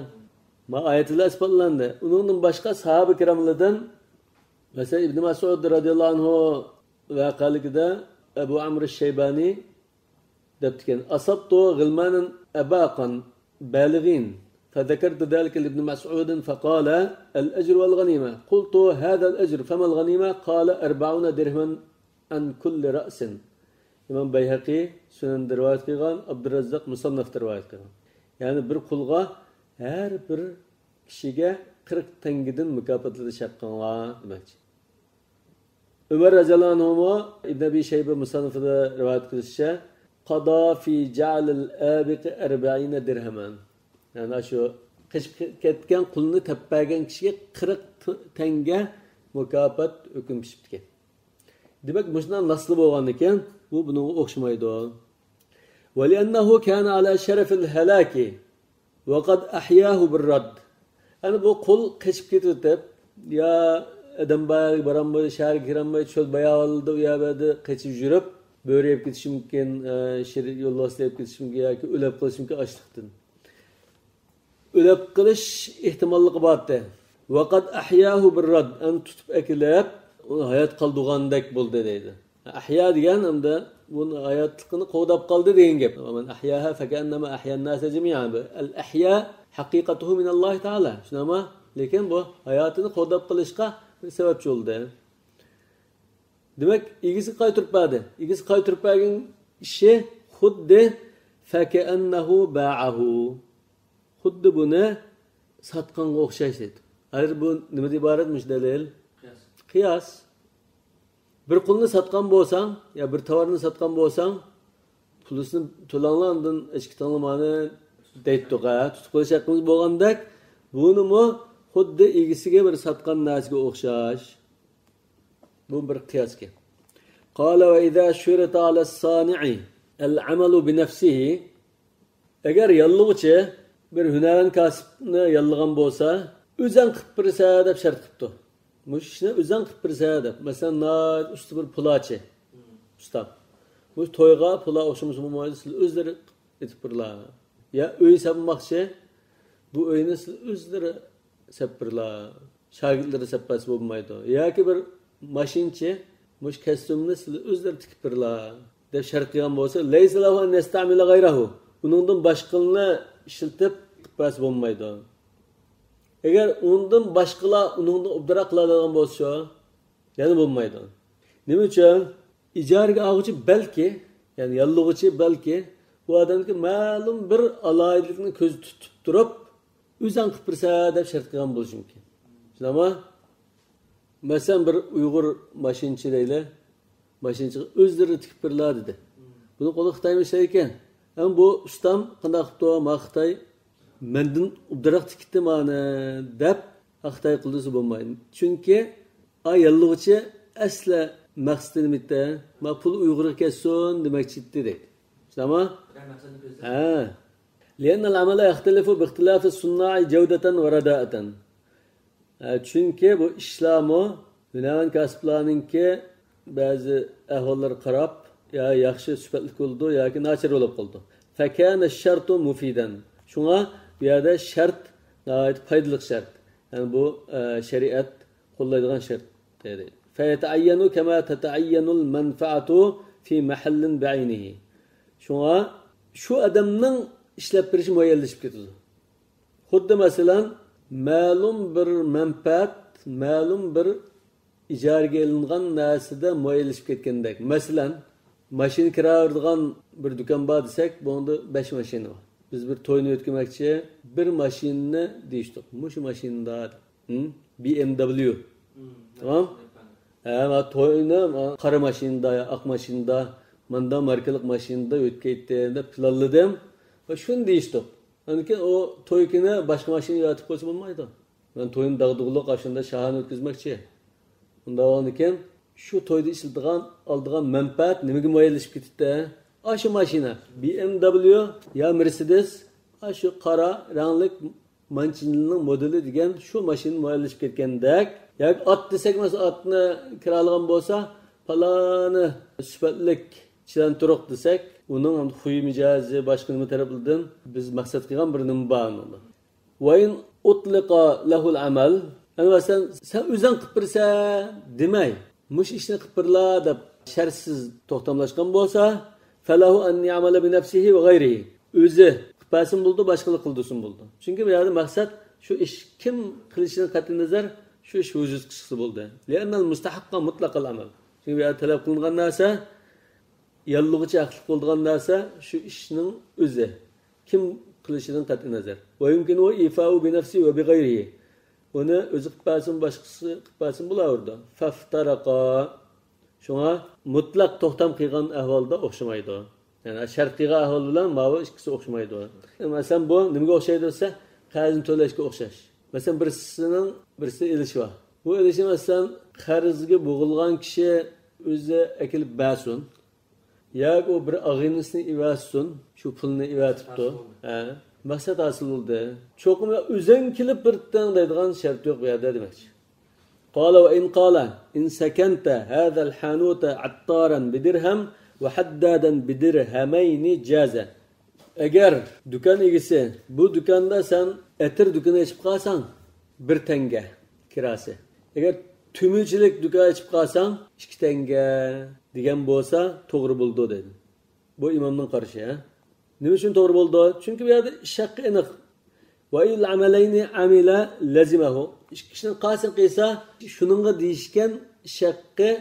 ما ئايەت بىلەن ئىسپاتلاندى. ئۇنىڭدىن باشقا ساھابە كىراملاردىن، مەسىلەن، ئىبنى مەسئۇد رەزىياللاھۇ ئەنھۇ ۋەقەلىكىدە ئەبۇ ئەمر شەيبانى دەپتىكەن، أصبت غلمانا أباقا بالغين، فذكرت ذلك لابن مسعود فقال: الأجر والغنيمة. قلت: هذا الأجر، فما الغنيمة؟ قال: أربعون درهما عن كل رأس. ئىمام بەيھەقى سۈنەندە رىۋايەت قىلغان، ئابدۇرەززاق مۇسەننەفتە رىۋايەت قىلغان. يەنى بىر قۇلغا ھەر بىر كىشىگە قىرىق تەڭگىدىن مۇكاپاتلىتىش ھەققىڭلار دېمەكچى. ئۆمەر رەزىياللاھۇ ئەنھۇمۇ ئىبن ئەبى شەيبە مۇسەننىفىدا رىۋايەت قىلىشىچە، قادا في جعل الآبق أربعين درهما. يەنى شۇ قېچىپ كەتكەن قۇلنى تېپىپ بەرگەن كىشىگە قىرىق تەڭگە مۇكاپات ھۆكۈم پىشىپتىكەن. دېمەك، مۇشۇنداق نەسلى بولغاندىكىن، بۇ بۇنىڭغا ئوخشىمايدۇ. ولأنه كان على شرف الهلاك وقد أحياه بالرد. ئەنە بۇ قۇل قېچىپ كېتىۋېتىپ، يا ئادەم بار يەرگە بارالمايدۇ، شەھەرگە كىرەلمەيدۇ، چۆل باياۋانلىرىدا ئۇ يەردە بۇ يەردە قېچىپ يۈرۈپ، بۆرە يەپ كېتىشى مۇمكىن، ئە، شىر-، يولۋاس يەپ كېتىشى مۇمكىن ياكى ئۆلۈپ قېلىشى مۇمكىن ئاچلىقتىن. ئۆلۈپ قېلىش ئېھتىماللىقى بارتى. وقد أحياه بالرد، ئەنە تۇتۇپ ئەكېلىپ، ئۇنى ھايات قالدۇرغاندەك بولدى دەيدۇ. ئەھيا دېگەن ئەمدى بۇنى ھاياتلىقىنى قوغداپ قالدى دېگەن گەپ. ومن أحياها فكأنما أحيا الناس جميعا. الإحياء حقيقته من الله تعالى. شۇنداقمۇ؟ لېكىن بۇ ھاياتىنى قوغداپ قېلىشقا بىر سەۋەبچى بولدى. دېمەك، ئىگىسىگە قايتۇرۇپ بەردى. ئىگىسىگە قايتۇرۇپ بەرگەن ئىشى خۇددى فكأنه باعه. خۇددى بۇنى ساتقانغا ئوخشاش دەيدۇ. ھازىر بۇ نېمىدىن ئىبارەت مۇشۇ دەلىل؟ قىياس. قىياس. بىر قۇلنى ساتقان بولساڭ، يا بىر تاۋارنى ساتقان بولساڭ، پۇلىسىنى تۆلەڭلار، ئاندىن ئەچكىتىڭلار مانى دەيتتۇق، ھە؟ تۇتۇپ قېلىش ھەققىمىز بولغاندەك، بۇنىمۇ خۇددى ئىگىسىگە بىر ساتقان نەرسىگە ئوخشاش. بۇ بىر قىياس گەپ. قال وإذا شرط على الصانع العمل بنفسه. ئەگەر ياللىغۇچى بىر ھۈنەرۋەن كاسىپنى ياللىغان بولسا، ئۆزەڭ قىلىپ بېرىسەن دەپ شەرت قىپتۇ. مۇشۇ ئىشنى ئۆزەڭ قىلىپ بېرىسەن دەپ. مەسىلەن، ناھايىتى ئۇستا بىر پۇلاچى. ئۇستا. مۇشۇ تويغا پۇلا ئوخشىمىسا بولمايدۇ، سىلەر ئۆزلىرى ئېتىپ بېرىلا. يا ئۆي سالماقچى، بۇ ئۆينى سىلەر ئۆزلىرى سېلىپ بېرىلا. شاگىرتلىرى سېلىپ بەرسە بولمايدۇ. ياكى بىر ماشىنىچى، مۇشۇ كەستۇمنى سىلەر ئۆزلىرى تىكىپ بېرىلا، دەپ شەرت قىلغان بولسا، لەيسە لەھۇ ئەن يەستەمىلە غەيرەھۇ، ئۇنىڭدىن باشقىنى ئىشلىتىپ قىلىپ بەرسە بولمايدۇ. ئەگەر ئۇنىڭدىن باشقىلار ئۇنىڭدىن ئوبدانراق قىلالايدىغان بولسا، يەنە بولمايدۇ. نېمە ئۈچۈن؟ ئىجارىگە ئالغۇچى بەلكى، يەنى ياللىغۇچى بەلكى، بۇ ئادەمدىكى مەلۇم بىر ئالاھىدىلىكنى كۆزدە تۇتۇپ تۇرۇپ، ئۆزۈڭ قىلىپ بېرىسەن دەپ شەرت قىلغان بولۇشى مۇمكىن. شۇنداقمۇ؟ مەسىلەن، بىر ئۇيغۇر ماشىنىچى دەيلى، ماشىنىچىغا ئۆزلىرى تىكىپ بېرىلا دېدى. بۇنىڭ قولىدا خىتايمۇ ئىشلەيدىكەن. ئەمما بۇ ئۇستام قانداق قىپتۇ؟ ما خىتاي مەندىن ئوبدانراق تىكتى مانى دەپ، خىتاي قىلدۇرسا بولمايدۇ. چۈنكى ئا ياللىغۇچى ئەسلى مەقسىتى نېمە ئىدى؟ ما پۇل ئۇيغۇرغا كەتسۇن دېمەكچى ئىدى دەيدۇ. شۇنداقمۇ؟ ھە. لأن العمل يختلف باختلاف الصناع جودة ورداءة. ھە، چۈنكى بۇ ئىشلارمۇ ھۈنەرۋەن كاسىپلارنىڭكى بەزى ئەھۋاللىرىغا قاراپ، يا ياخشى سۈپەتلىك بولىدۇ ياكى ناچار بولۇپ قالىدۇ. فكان الشرط مفيدا. شۇڭا بۇ يەردە شەرت ناھايىتى پايدىلىق شەرت. يەنى بۇ، ئە، شەرىئەت قوللايدىغان شەرت دېدى. فيتعين كما تتعين المنفعة في محل بعينه. شۇڭا شۇ ئادەمنىڭ ئىشلەپ بېرىشى مۇئەييەنلىشىپ كېتىدۇ. خۇددى مەسىلەن، مەلۇم بىر مەنپەئەت، مەلۇم بىر ئىجارىگە ئېلىنغان نەرسىدە مۇئەييەنلىشىپ كەتكەندەك. مەسىلەن، ماشىنا كىرا بېرىدىغان بىر دۇكان بار دېسەك، بۇنىڭدا بەش ماشىنا بار. بىز بىر توينى ئۆتكۈزمەكچى، بىر ماشىنىنى دېيىشتۇق. مۇشۇ ماشىنىدا، ھىم؟ بي ئېم دابليۇ. تامام؟ ھە، ما توينى ما قارا ماشىنىدا يا ئاق ماشىنىدا، ماندا ماركىلىق ماشىنىدا ئۆتكەيتتى دەپ پىلانلىدىم. ۋە شۇنى دېيىشتۇق. ئاندىن كېيىن ئۇ توي كۈنى باشقا ماشىنا يارىتىپ قويسا بولمايدۇ. مەن توينى داغدۇغىلىق ئاشۇنداق شاھانە ئۆتكۈزمەكچى. ئۇنداق بولغاندىكىن شۇ تويدا ئىشلىتىدىغان، ئالىدىغان مەنپەئەت نېمىگە مۇئەييەنلىشىپ كېتىپتۇ؟ ئاشۇ ماشىنا، بي ئېم دابليۇ يا مېرسېدېس، ئاشۇ قارا رەڭلىك مانچىنىنىڭ مودېلى دېگەن شۇ ماشىنا مۇئەييەنلىشىپ كەتكەندەك. ياكى ئات دېسەك، مەسىلەن، ئاتنى كىرالىغان بولسا، پالانى سۈپەتلىك چىلان تۇرۇق دېسەك، ئۇنىڭ خۇي مىجەزى، باشقا نېمە تەرەپلىرىدىن بىز مەقسەت قىلغان بىر نېمە بار ئۇنىڭدا. وإن أطلق له العمل، يەنى مەسىلەن، سەن ئۆزۈڭ قىلىپ بېرىسەن دېمەي، مۇشۇ ئىشنى قىلىپ بېرىلا دەپ شەرتسىز توختاملاشقان بولسا، فله أن يعمل بنفسه وغيره. ئۆزى قىلىپ بەرسىمۇ بولىدۇ، باشقىلار قىلدۇرسىمۇ بولىدۇ. چۈنكى بۇ يەردە مەقسەت شۇ ئىش كىم قىلىشىدىن قەتئىينەزەر، شۇ ئىش ۋۇجۇدقا چىقسا بولدى. لأن المستحق مطلق العمل. چۈنكى بۇ يەردە تەلەپ قىلىنغان نەرسە، ياللىغۇچى ھەقلىق بولىدىغان نەرسە شۇ ئىشنىڭ ئۆزى. كىم قىلىشىدىن قەتئىينەزەر. ويمكنه الإيفاء بنفسه وبغيره. ئۇنى ئۆزى قىلىپ بەرسىمۇ، باشقىسى قىلىپ بەرسىمۇ بولاۋېرىدۇ. فافترقا. شۇڭا مۇتلەق توختام قىلغان ئەھۋالدا ئوخشىمايدۇ. يەنى شەرت قىلغان ئەھۋال بىلەن ماۋۇ ئىككىسى ئوخشىمايدۇ. مەسىلەن، بۇ نېمىگە ئوخشايدۇ دېسە، قەرزنى تۆلەشكە ئوخشاش. مەسىلەن، بىرسىنىڭ بىرسى ئېلىشى بار. بۇ ئېلىشى، مەسىلەن، قەرزگە بوغۇلغان كىشى ئۆزى ئەكېلىپ بەرسۇن. ياكى ئۇ بىر ئاغىنىسىنى ئېۋەتسۇن، شۇ پۇلنى ئېۋەتىپتۇ. ھە، مەقسەت ھاسىل بولدى. چوقۇم ئۆزۈڭ كېلىپ بېرىتتىڭ دەيدىغان شەرت يوق بۇ يەردە دېمەكچى. قال وإن قال إن سكنت هذا الحانوت عطارا بدرهم وحدادا بدرهمين جاز. ئەگەر دۇكان ئىگىسى، بۇ دۇكاندا سەن ئەتىر دۇكىنى ئېچىپ قالساڭ، بىر تەڭگە كىراسى. ئەگەر تۈمۈچىلىك دۇكان ئېچىپ قالساڭ، ئىككى تەڭگە دېگەن بولسا توغرا بولىدۇ دەيدۇ. بۇ ئىمامنىڭ قارىشى، ھە؟ نېمە ئۈچۈن توغرا بولىدۇ؟ چۈنكى بۇ يەردە ئىش ھەققى ئېنىق. وإي العملين عمل لزمه. ئىككى ئىشنىڭ قايسىنى قىلسا، شۇنىڭغا دېيىشكەن ئىش ھەققى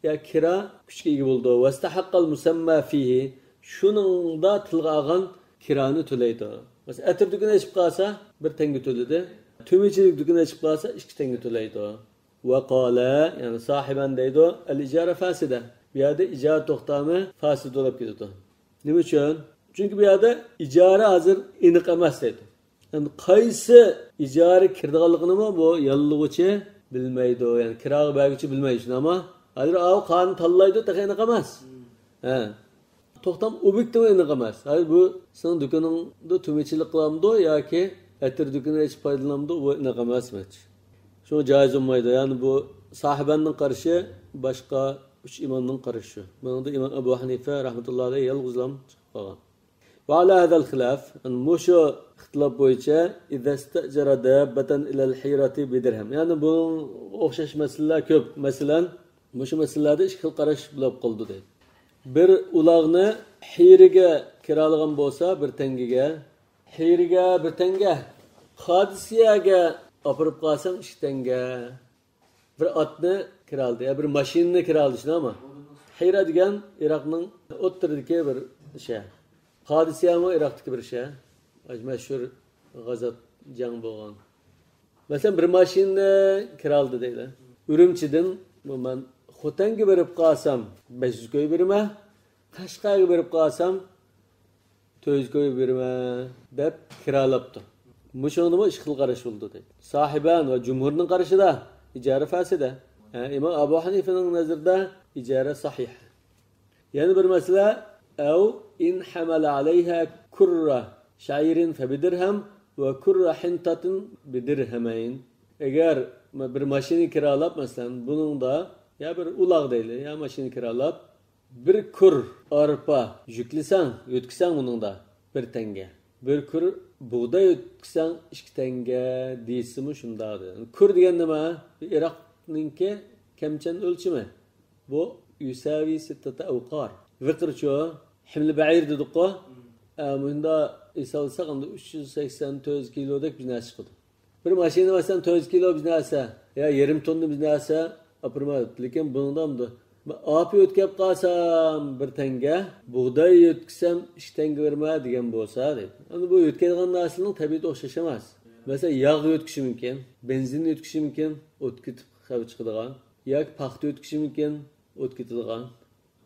يا كىرا كۈچكە ئىگە بولىدۇ. واستحق المسمى فيه. شۇنىڭدا تىلغا ئالغان كىرانى تۆلەيدۇ. مەسىلەن، ئەتىر دۇكىنى ئېچىپ قالسا، بىر تەڭگە تۆلىدى. تۈمۈچىلىك دۇكىنى ئېچىپ قالسا، ئىككى تەڭگە تۆلەيدۇ. وقال، يەنى ساھىبان دەيدۇ، الإجارة فاسدة. بۇ يەردە ئىجارە توختامى فاسىد بولۇپ كېتىدۇ. نېمە ئۈچۈن؟ چۈنكى بۇ يەردە ئىجارە ھازىر ئېنىق ئەمەس دەيدۇ. يەنى قايسى ئىجارە كىرىدىغانلىقىنىمۇ بۇ ياللىغۇچى بىلمەيدۇ. يەنى كىراغا بەرگۈچى بىلمەيدۇ، شۇنداقمۇ؟ ھازىر ئاۋۇ قانۇن تاللايدۇ، تېخى ئېنىق ئەمەس. ھە. توختام ئوبيېكتىمۇ ئېنىق ئەمەس. ھازىر بۇ سېنىڭ دۇكىنىڭدا تۈمىچىلىك قىلامدۇ ياكى ئەتىر دۇكىنى ئېچىپ پايدىلىنامدۇ، بۇ ئېنىق ئەمەس دېمەكچى. شۇڭا جايىز بولمايدۇ. يەنى بۇ ساھىباننىڭ قارىشى باشقا، ئۈچ ئىمامنىڭ قارىشى شۇ. بۇنىڭدا ئىمام ئەبۇ ھەنىفە رەھمەتۇللاھى ئەلەيھى يالغۇزلا چىقىپ قالغان. وعلى هذا الخلاف، مۇشۇ ئىختىلاپ بويىچە، إذا استأجر دابة إلى الحيرة بدرهم. يەنى بۇنىڭغا ئوخشاش مەسىلىلەر كۆپ. مەسىلەن، مۇشۇ مەسىلىلەردە ئىككى خىل قاراش بولۇپ قالىدۇ دەيدۇ. بىر ئۇلاغنى ھىرىگە كىرالىغان بولسا بىر تەڭگىگە، ھىرىگە بىر تەڭگە، قادىسىيەگە ئاپىرىپ قالساڭ ئىككى تەڭگە. بىر ئاتنى كىرالدى، يا بىر ماشىنىنى كىرالدى، شۇنداقمۇ؟ ھىرا دېگەن ئىراقنىڭ ئوتتۇرىدىكى بىر شەھەر. قادىسىيەمۇ ئىراقتىكى بىر شەھەر. مەشھۇر غازات جەڭ بولغان. مەسىلەن، بىر ماشىنىنى كىرالدى دەيلى. ئۈرۈمچىدىن، بۇ مەن خوتەنگە بېرىپ قالسام، بەش يۈز كوي بېرىمەن. قەشقەرگە بېرىپ قالسام، تۆت يۈز كوي بېرىمەن، دەپ كىرالاپتۇ. مۇشۇنىڭدىمۇ ئىككى خىل قاراش بولىدۇ، دەيدۇ. ساھىبەن ۋە جۇمھۇرنىڭ قارىشىدا ئىجارە فاسىدە. ھە، ئىمام ئەبۇ ھەنىفىنىڭ نەزىرىدە ئىجارە سەھىھ. يەنە بىر مەسىلە، ئەۋ ئىن ھەمەلە ئەلەيھا كۇررە شەئىرىن فەبىدىرھەم ۋە كۇررە ھىنتاتىن بىدىرھەمەين. ئەگەر بىر ماشىنا كىرالاپ، مەسىلەن، بۇنىڭدا يا بىر ئۇلاغ دەيلى، يا ماشىنا كىرالاپ، بىر كۇر ئارپا يۈكلىسەڭ، يۆتكىسەڭ بۇنىڭدا بىر تەڭگە. بىر كۇر بۇغداي يۆتكىسەڭ ئىككى تەڭگە دېسىمۇ شۇنداق دېدى. كۇر دېگەن نېمە؟ ئىراقنىڭكى كەمچەن ئۆلچىمى. بۇ يۇسەۋى سىتتەتە ئەۋقار. ۋىقىرچۇ، ھىملى بەئىر دېدۇققۇ. ئە، مۇندا ھېسابلىساق، ئەمدى ئۈچ يۈز سەكسەن تۆت يۈز كىلودەك بىر نەرسە چىقىدۇ. بىر ماشىنا، مەسىلەن، تۆت يۈز كىلو بىر نەرسە يا يېرىم توننا بىر نەرسە ئاپىرىمەن. لېكىن بۇنىڭدا ئەمدى ئارپا يۆتكەپ قالسام بىر تەڭگە، بۇغداي يۆتكىسەم ئىككى تەڭگە بېرىمەن دېگەن بولسا، دەيدۇ. ئەمدى بۇ يۆتكەيدىغان نەرسىنىڭ تەبىئىتى ئوخشاش ئەمەس. مەسىلەن، ياغ يۆتكىشى مۇمكىن، بېنزىن يۆتكىشى مۇمكىن، ئوت كېتىپ خەۋپ چىقىدىغان. ياكى پاختا يۆتكىشى مۇمكىن، ئوت كېتىدىغان.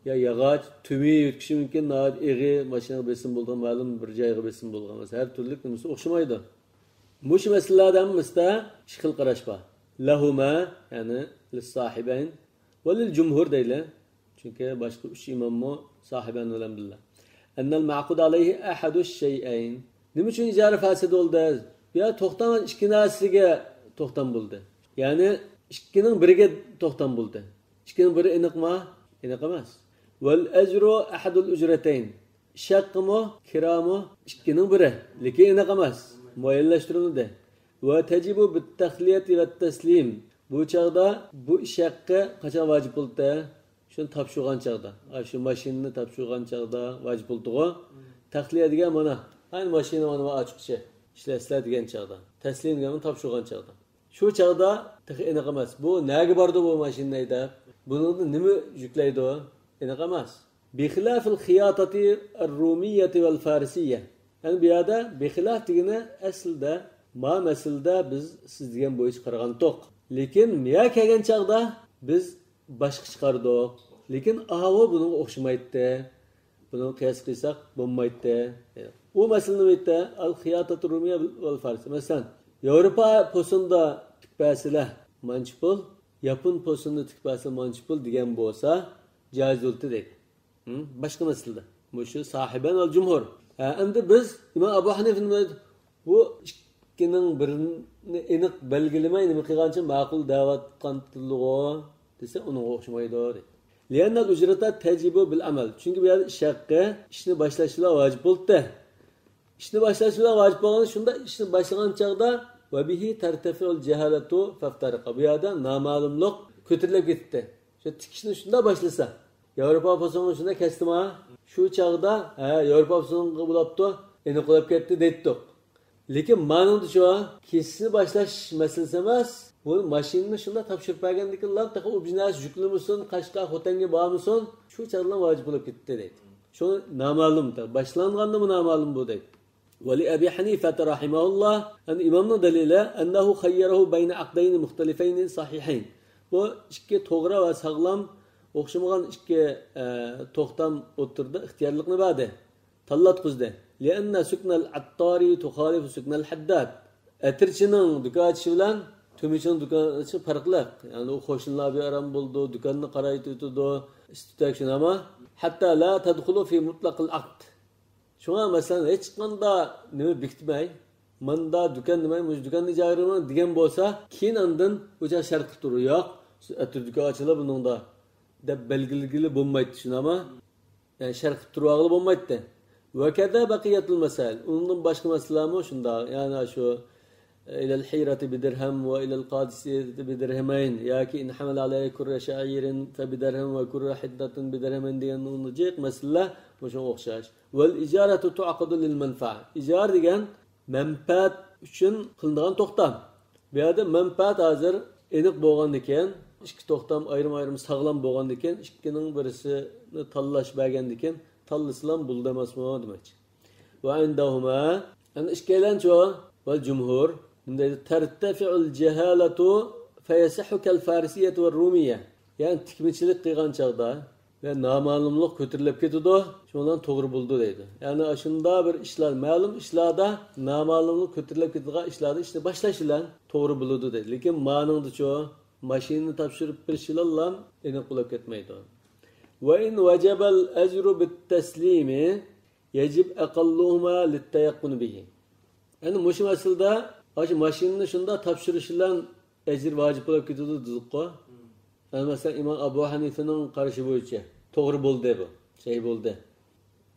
يا ياغاچ، تۈمى يۆتكىشى مۇمكىن، ناھايىتى ئېغىر، ماشىنىغا بېسىم بولىدىغان، مەلۇم بىر جايغا بېسىم بولىدىغان، مەسىلەن، ھەر تۈرلۈك نېمىسى ئوخشىمايدۇ. مۇشۇ مەسىلىلەردە ھەممىسىدە ئىككى خىل قاراش بار. لەھۇمە، يەنى لىسساھىبەين، ۋە لىل جۇمھۇر دەيلى. چۈنكى باشقا ئۈچ ئىماممۇ ساھىبەن بىلەن بىللە. ئەننەل مەئقۇد ئەلەيھى ئەھەدۇ شەيئەين. نېمە ئۈچۈن ئىجارە فاسىد بولدى؟ بۇ يەردە توختام ئىككى نەرسىگە توختام بولدى. يەنى ئىككىنىڭ بىرىگە توختام بولدى. ئىككىنىڭ بىرى ئېنىقما؟ ئېنىق ئەمەس. ۋەل ئەجرۇ ئەھەدۇل ئۇجرەتەين. ئىش ھەققىمۇ، كىرامۇ ئىككىنىڭ بىرى. لېكىن ئېنىق ئەمەس. مۇئەييەنلەشتۈرۈلمىدى. ۋە تەجىبۇ بىت تەخلىيەتى ۋەت تەسلىم. بۇ چاغدا بۇ ئىش ھەققى قاچان ۋاجىپ بولدى؟ شۇنى تاپشۇرغان چاغدا. ئاشۇ ماشىنىنى تاپشۇرغان چاغدا ۋاجىپ بولدىغۇ. تەخلىيە دېگەن مانا، ئەنە ماشىنا مانا ئاچقۇچى. ئىشلەتسىلەر دېگەن چاغدا. تەسلىم دېگەن تاپشۇرغان چاغدا. شۇ چاغدا تېخى ئېنىق ئەمەس. بۇ نەگە بارىدۇ بۇ ماشىنا ھەيدەپ؟ بۇنىڭدا نېمە يۈكلەيدۇ؟ ئېنىق ئەمەس. بىخىلاف الخياطة الرومية والفارسية. يەنى بۇ يەردە بىخىلاف دېگىنى ئەسلىدە، ما مەسىلىدە بىز سىز دېگەن بويىچە قارىغانتۇق. لېكىن مۇيا كەلگەن چاغدا بىز باشقا چىقاردۇق. لېكىن ئاۋۇ بۇنىڭغا ئوخشىمايتتى. بۇنىڭغا قىياس قىلساق بولمايتتى. ئۇ مەسىلىنى ئېيتتى، ئەل خىياتەتۇ رومىيە ۋەل فارس. مەسىلەن، ياۋروپا پوسۇندا تىكىپ بەرسىلە مانچە پۇل، ياپون پوسۇندا تىكىپ بەرسىلە مانچە پۇل دېگەن بولسا، جائىز بولتى دەيدۇ. ھە؟ باشقا مەسىلىدە. مۇشۇ ساھىبەن ۋەل جۇمھۇر. ھە، ئەمدى بىز ئىمام ئەبۇ ھەنىفىنى بۇ ئىككىنىڭ بىرىنى ئېنىق بەلگىلىمەي نېمە قىلغانچە ماقۇل دەۋاتقانتىلىغۇ دېسە، ئۇنىڭغا ئوخشىمايدۇ دەيدۇ. لىئەننەل ئۇجرەتە تەجىبۇ بىل ئەمەل. چۈنكى بۇ يەردە ئىش ھەققى ئىشنى باشلاش بىلەن ۋاجىپ بولدى. ئىشنى باشلاش بىلەن ۋاجىپ بولغان شۇنداق ئىشنى باشلىغان چاغدا ۋە بىھى تەرتەفىئۇل جەھالەتۇ فەفتەرىقا. بۇ يەردە نامەلۇملۇق كۆتۈرۈلۈپ كېتىپتى. شۇ تىكىشنى شۇنداق باشلىسا، ياۋروپا پوسۇنى شۇنداق كەستىما، شۇ چاغدا، ھە، ياۋروپا پوسۇنىغا بولاپتۇ، ئېنىق بولۇپ كەتتى دەيتتۇق. لېكىن مانىڭدىچۇ، كېسىشنى باشلاش مەسىلىسى ئەمەس. بۇ ماشىنىنى شۇنداق تاپشۇرۇپ بەرگەندىكىنلا تېخى ئۇ بىر نەرسە يۈكلىمىسۇن، قەشقەر خوتەنگە بارمىسۇن، شۇ چاغدىلا ۋاجىپ بولۇپ كېتىتتى دەيدۇ. شۇ نامەلۇم، باشلانغاندىمۇ نامەلۇم بۇ دەيدۇ. ۋەلى ئەبى ھەنىفەتە رەھىمەھۇللا، ئەمدى ئىمامنىڭ دەلىلى، ئەننەھۇ خەييەرەھۇ بەينە ئەقدەينى مۇختەلىفەينى سەھىھەين. بۇ ئىككى توغرا ۋە ساغلام، ئوخشىمىغان ئىككى، ئە، توختام ئوتتۇرىدا ئىختىيارلىقنى بەردى. تاللاتقۇزدى. لىئەننە سۈكنەل ئەتتارى تۇخالىفۇ سۈكنەل ھەدداد. ئەتىرچىنىڭ دۇكان ئېچىشى بىلەن تۆمۈرچىنىڭ دۇكان ئېچىشى پەرقلىق. يەنى ئۇ قوشنىلار بىئارام بولىدۇ، دۇكاننى قارايتىۋېتىدۇ، ئىس-تۈتەك شۇنداقمۇ؟ ھەتتا لا تەدخۇلۇ فى مۇتلەقىل ئەقد. شۇڭا مەسىلەن، ھېچقانداق نېمە بېكىتمەي، ماندا دۇكان دېمەي، مۇشۇ دۇكاننى ئىجارە بېرىڭ دېگەن بولسا، كېيىن ئاندىن ئۇ چاغ شەرت قىلىپ تۇرۇۋېرىڭ، ياق، سىز ئەتىر دۇكان ئاچىلا بۇنىڭدا دەپ بەلگىلىگىلى بولمايتتى، شۇنداقمۇ؟ يەنى شەرت قىلىپ تۇرۇۋالغىلى بولمايتتى. ۋە كەزا بەقىيەتۇل مەسائىل. ئۇنىڭدىن باشقا مەسىلىلەرمۇ شۇنداق. يەنى شۇ إلى الحيرة بدرهم وإلى القادسية بدرهمين ياكى إن حمل عليه كر شعير فبدرهم وكر حنطة بدرهمين دېگەن جىق مەسىلىلەر مۇشۇنىڭغا ئوخشاش. والإجارة تعقد للمنفعة. ئىجارە دېگەن مەنپەئەت ئۈچۈن قىلىنىدىغان توختام. بۇ يەردە مەنپەئەت ھازىر ئېنىق بولغاندىكىن، ئىككى توختام ئايرىم-ئايرىم ساغلام بولغاندىكىن، ئىككىنىڭ بىرسىنى تاللاش بەرگەندىكىن، تاللىسىلام بولىدۇ ئەمەسمۇ دېمەكچى. وعندهما، ئەنە ئىككىيلەنچۇ، والجمهور، بۇنى دەيدۇ، ترتفع الجهالة فيصح كالفارسية والرومية. يەنى تىكمىچىلىك قىلغان چاغدا ۋە نامەلۇملۇق كۆتۈرۈلۈپ كېتىدۇ، شۇنىڭ بىلەن توغرا بولىدۇ دەيدۇ. يەنى ئاشۇنداق بىر ئىشلار، مەلۇم ئىشلاردا نامەلۇملۇق كۆتۈرۈلۈپ كېتىدىغان ئىشلاردا ئىشنى باشلاش بىلەن توغرا بولىدۇ دەيدۇ. لېكىن مانىڭدىچۇ، ماشىنىنى تاپشۇرۇپ بېرىش بىلەنلا ئېنىق بولۇپ كەتمەيدۇ. وإن وجب الأجر بالتسليم يجب أقلهما للتيقن به. ئەنە مۇشۇ مەسىلىدە، ئاشۇ ماشىنىنى شۇنداق تاپشۇرۇش بىلەن ئەجىر ۋاجىپ بولۇپ كېتىدۇ دېدۇققۇ. ئەنە مەسىلەن، ئىمام ئەبۇ ھەنىفىنىڭ قارىشى بويىچە توغرا بولدى بۇ، سەھىھ بولدى.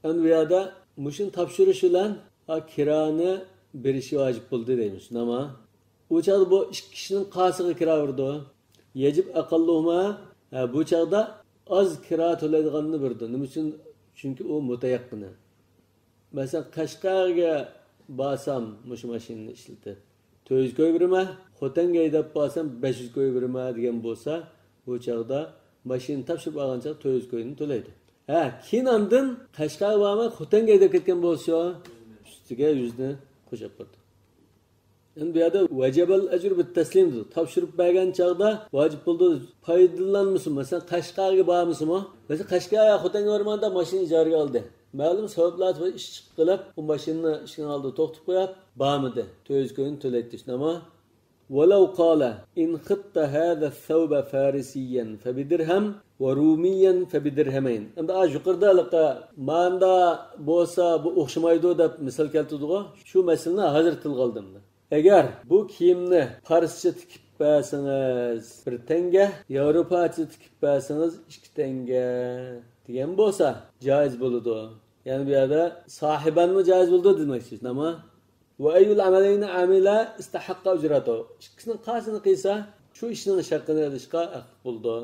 ئەنە بۇ يەردە مۇشۇنى تاپشۇرۇش بىلەن، ھا، كىرانى بېرىشى ۋاجىپ بولدى دەيمىز، شۇنداقمۇ؟ ئۇ چاغدا بۇ ئىككى كىشىنىڭ قايسىغا كىرا بېرىدۇ؟ يجب أقلهما، ھە، بۇ چاغدا ئاز كىرا تۆلەيدىغاننى بېرىدۇ. نېمە ئۈچۈن؟ چۈنكى ئۇ مۇتەيەققىنى. مەسىلەن، قەشقەرگە بارسام مۇشۇ ماشىنىنى ئىشلىتىپ، تۆت يۈز كوي بېرىمەن، خوتەنگە ھەيدەپ بارسام، بەش يۈز كوي بېرىمەن دېگەن بولسا، بۇ چاغدا ماشىنىنى تاپشۇرۇپ ئالغان چاغدا تۆت يۈز كوينى تۆلەيدۇ. ھە، كېيىن ئاندىن قەشقەرگە بارماي، خوتەنگە ھەيدەپ كەتكەن بولسا، ئۈستىگە يۈزنى قوشۇپ بېرىدۇ. ئەمدى بۇ يەردە ۋەجەبەل ئەجرۇ بىت تەسلىم دېدى. تاپشۇرۇپ بەرگەن چاغدا ۋاجىپ بولدى. پايدىلانمىسىمۇ، مەسىلەن، قەشقەرگە بارمىسىمۇ، مەسىلەن، قەشقەر يا خوتەنگە بارمىغاندا ماشىنا ئىجارىگە ئالدى. مەلۇم سەۋەبلەر تۈپەيلى ئىش چىقىپ قېلىپ، ئۇ ماشىنىنى ئىشىكنىڭ ئالدىدا توختىتىپ قويۇپ، بارمىدى. تۆت يۈز كوينى تۆلەيتتى، شۇنداقمۇ؟ ولو قال إن خضت هذا الثوب فارسيا فبدرهم وروميا فبدرهمين. ئەمدى ئا يۇقىرىدا ھېلىقى ماندا بولسا بۇ ئوخشىمايدۇ دەپ مىسال كەلتۈردىغۇ. شۇ مەسىلىنى ھازىر تىلغا ئالدىم. ئەگەر بۇ كىيىمنى پارسچە تىكىپ بەرسىڭىز بىر تەڭگە، ياۋروپاچە تىكىپ بەرسىڭىز ئىككى تەڭگە دېگەن بولسا جائىز بولىدۇ. يەنى بۇ يەردە ساھىبەنمۇ جائىز بولىدۇ دېمەكچى، شۇنداقمۇ؟ وأي العملين عمل استحق أجرته. ئىككىسىنىڭ قايسىنى قىلسا، شۇ ئىشنىڭ ھەققىنى ئېلىشقا ھەقلىق بولىدۇ.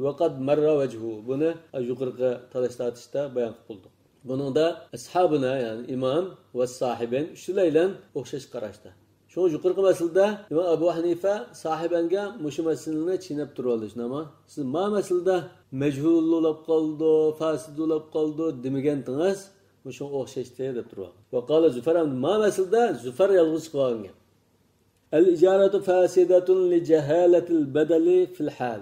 وقد مر وجهه. بۇنى يۇقىرىقى تالاش تارتىشتا بايان قىلىپ بولدۇق. بۇنىڭدا ئەسھابىنا، يەنى ئىمام ۋە ساھىبەن ئۈچلەيلەن ئوخشاش قاراشتا. شۇڭا يۇقىرىقى مەسىلىدە ئىمام ئەبۇ ھەنىفە ساھىبەنگە مۇشۇ مەسىلىنى چىڭنەپ تۇرۇۋالدى، شۇنداقمۇ؟ سىز ما مەسىلىدە مەجھۇل بولۇپ قالىدۇ، فاسىد بولۇپ قالىدۇ دېمىگەنتىڭىز، مۇشۇڭا ئوخشاشتى دەپ تۇرۇۋالدى. وقال زفر، ئەمدى ما مەسىلىدە زۇفەر يالغۇز چىقىپ قالغان گەپ. الإجارة فاسدة لجهالة البدل في الحال.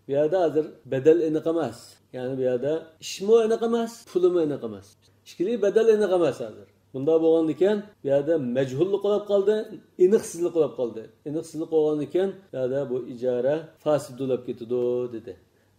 بۇ يەردە ھازىر بەدەل ئېنىق ئەمەس. يەنى بۇ يەردە ئىشمۇ ئېنىق ئەمەس، پۇلىمۇ ئېنىق ئەمەس. ئىككىلى بەدەل ئېنىق ئەمەس ھازىر. بۇنداق بولغاندىكىن، بۇ يەردە مەجھۇللۇق بولۇپ قالدى، ئېنىقسىزلىق بولۇپ قالدى. ئېنىقسىزلىق بولغاندىكىن، بۇ يەردە بۇ ئىجارە فاسىد بولۇپ كېتىدۇ، دېدى.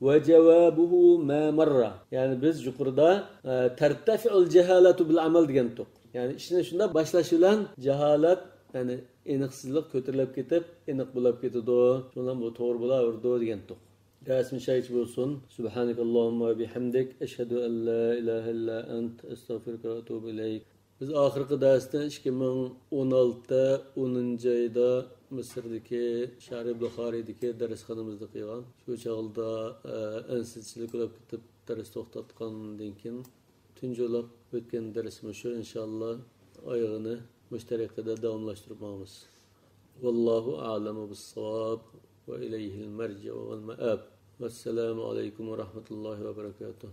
وجوابه ما مر. يەنى بىز يۇقىرىدا، ئە، ترتفع الجهالة بالعمل دېگەنتۇق. يەنى ئىشنى شۇنداق باشلاش بىلەن جاھالەت، يەنى ئېنىقسىزلىق كۆتۈرۈلۈپ كېتىپ، ئېنىق بولاپ كېتىدۇ. شۇنىڭ بۇ توغرا بولاۋېرىدۇ دېگەنتۇق. دەرسىمىز شۇ يەرگىچە بولسۇن. سبحانك اللهم وبحمدك، أشهد أن لا إله إلا أنت، أستغفرك وأتوب إليك. بىز ئاخىرقى دەرسنى ئىككى مىڭ ئون ئالتە ئونىنچى ئايدا مىسىردىكى شەھىرى بۇخارىدىكى دەرسخانىمىزدا قىلغان. شۇ چاغدا، ئە، ئەنسىزچىلىك بولۇپ كېتىپ، دەرس توختاتقاندىن كېيىن، تۇنجى بولۇپ ئۆتكەن دەرسمۇ شۇ، ئىنشاللا ئايىغىنى مۇشۇ تەرىقىدە داۋاملاشتۇرۇپ ماڭىمىز. والله أعلم بالصواب وإليه المرجع والمآب. والسلام عليكم ورحمة الله وبركاته.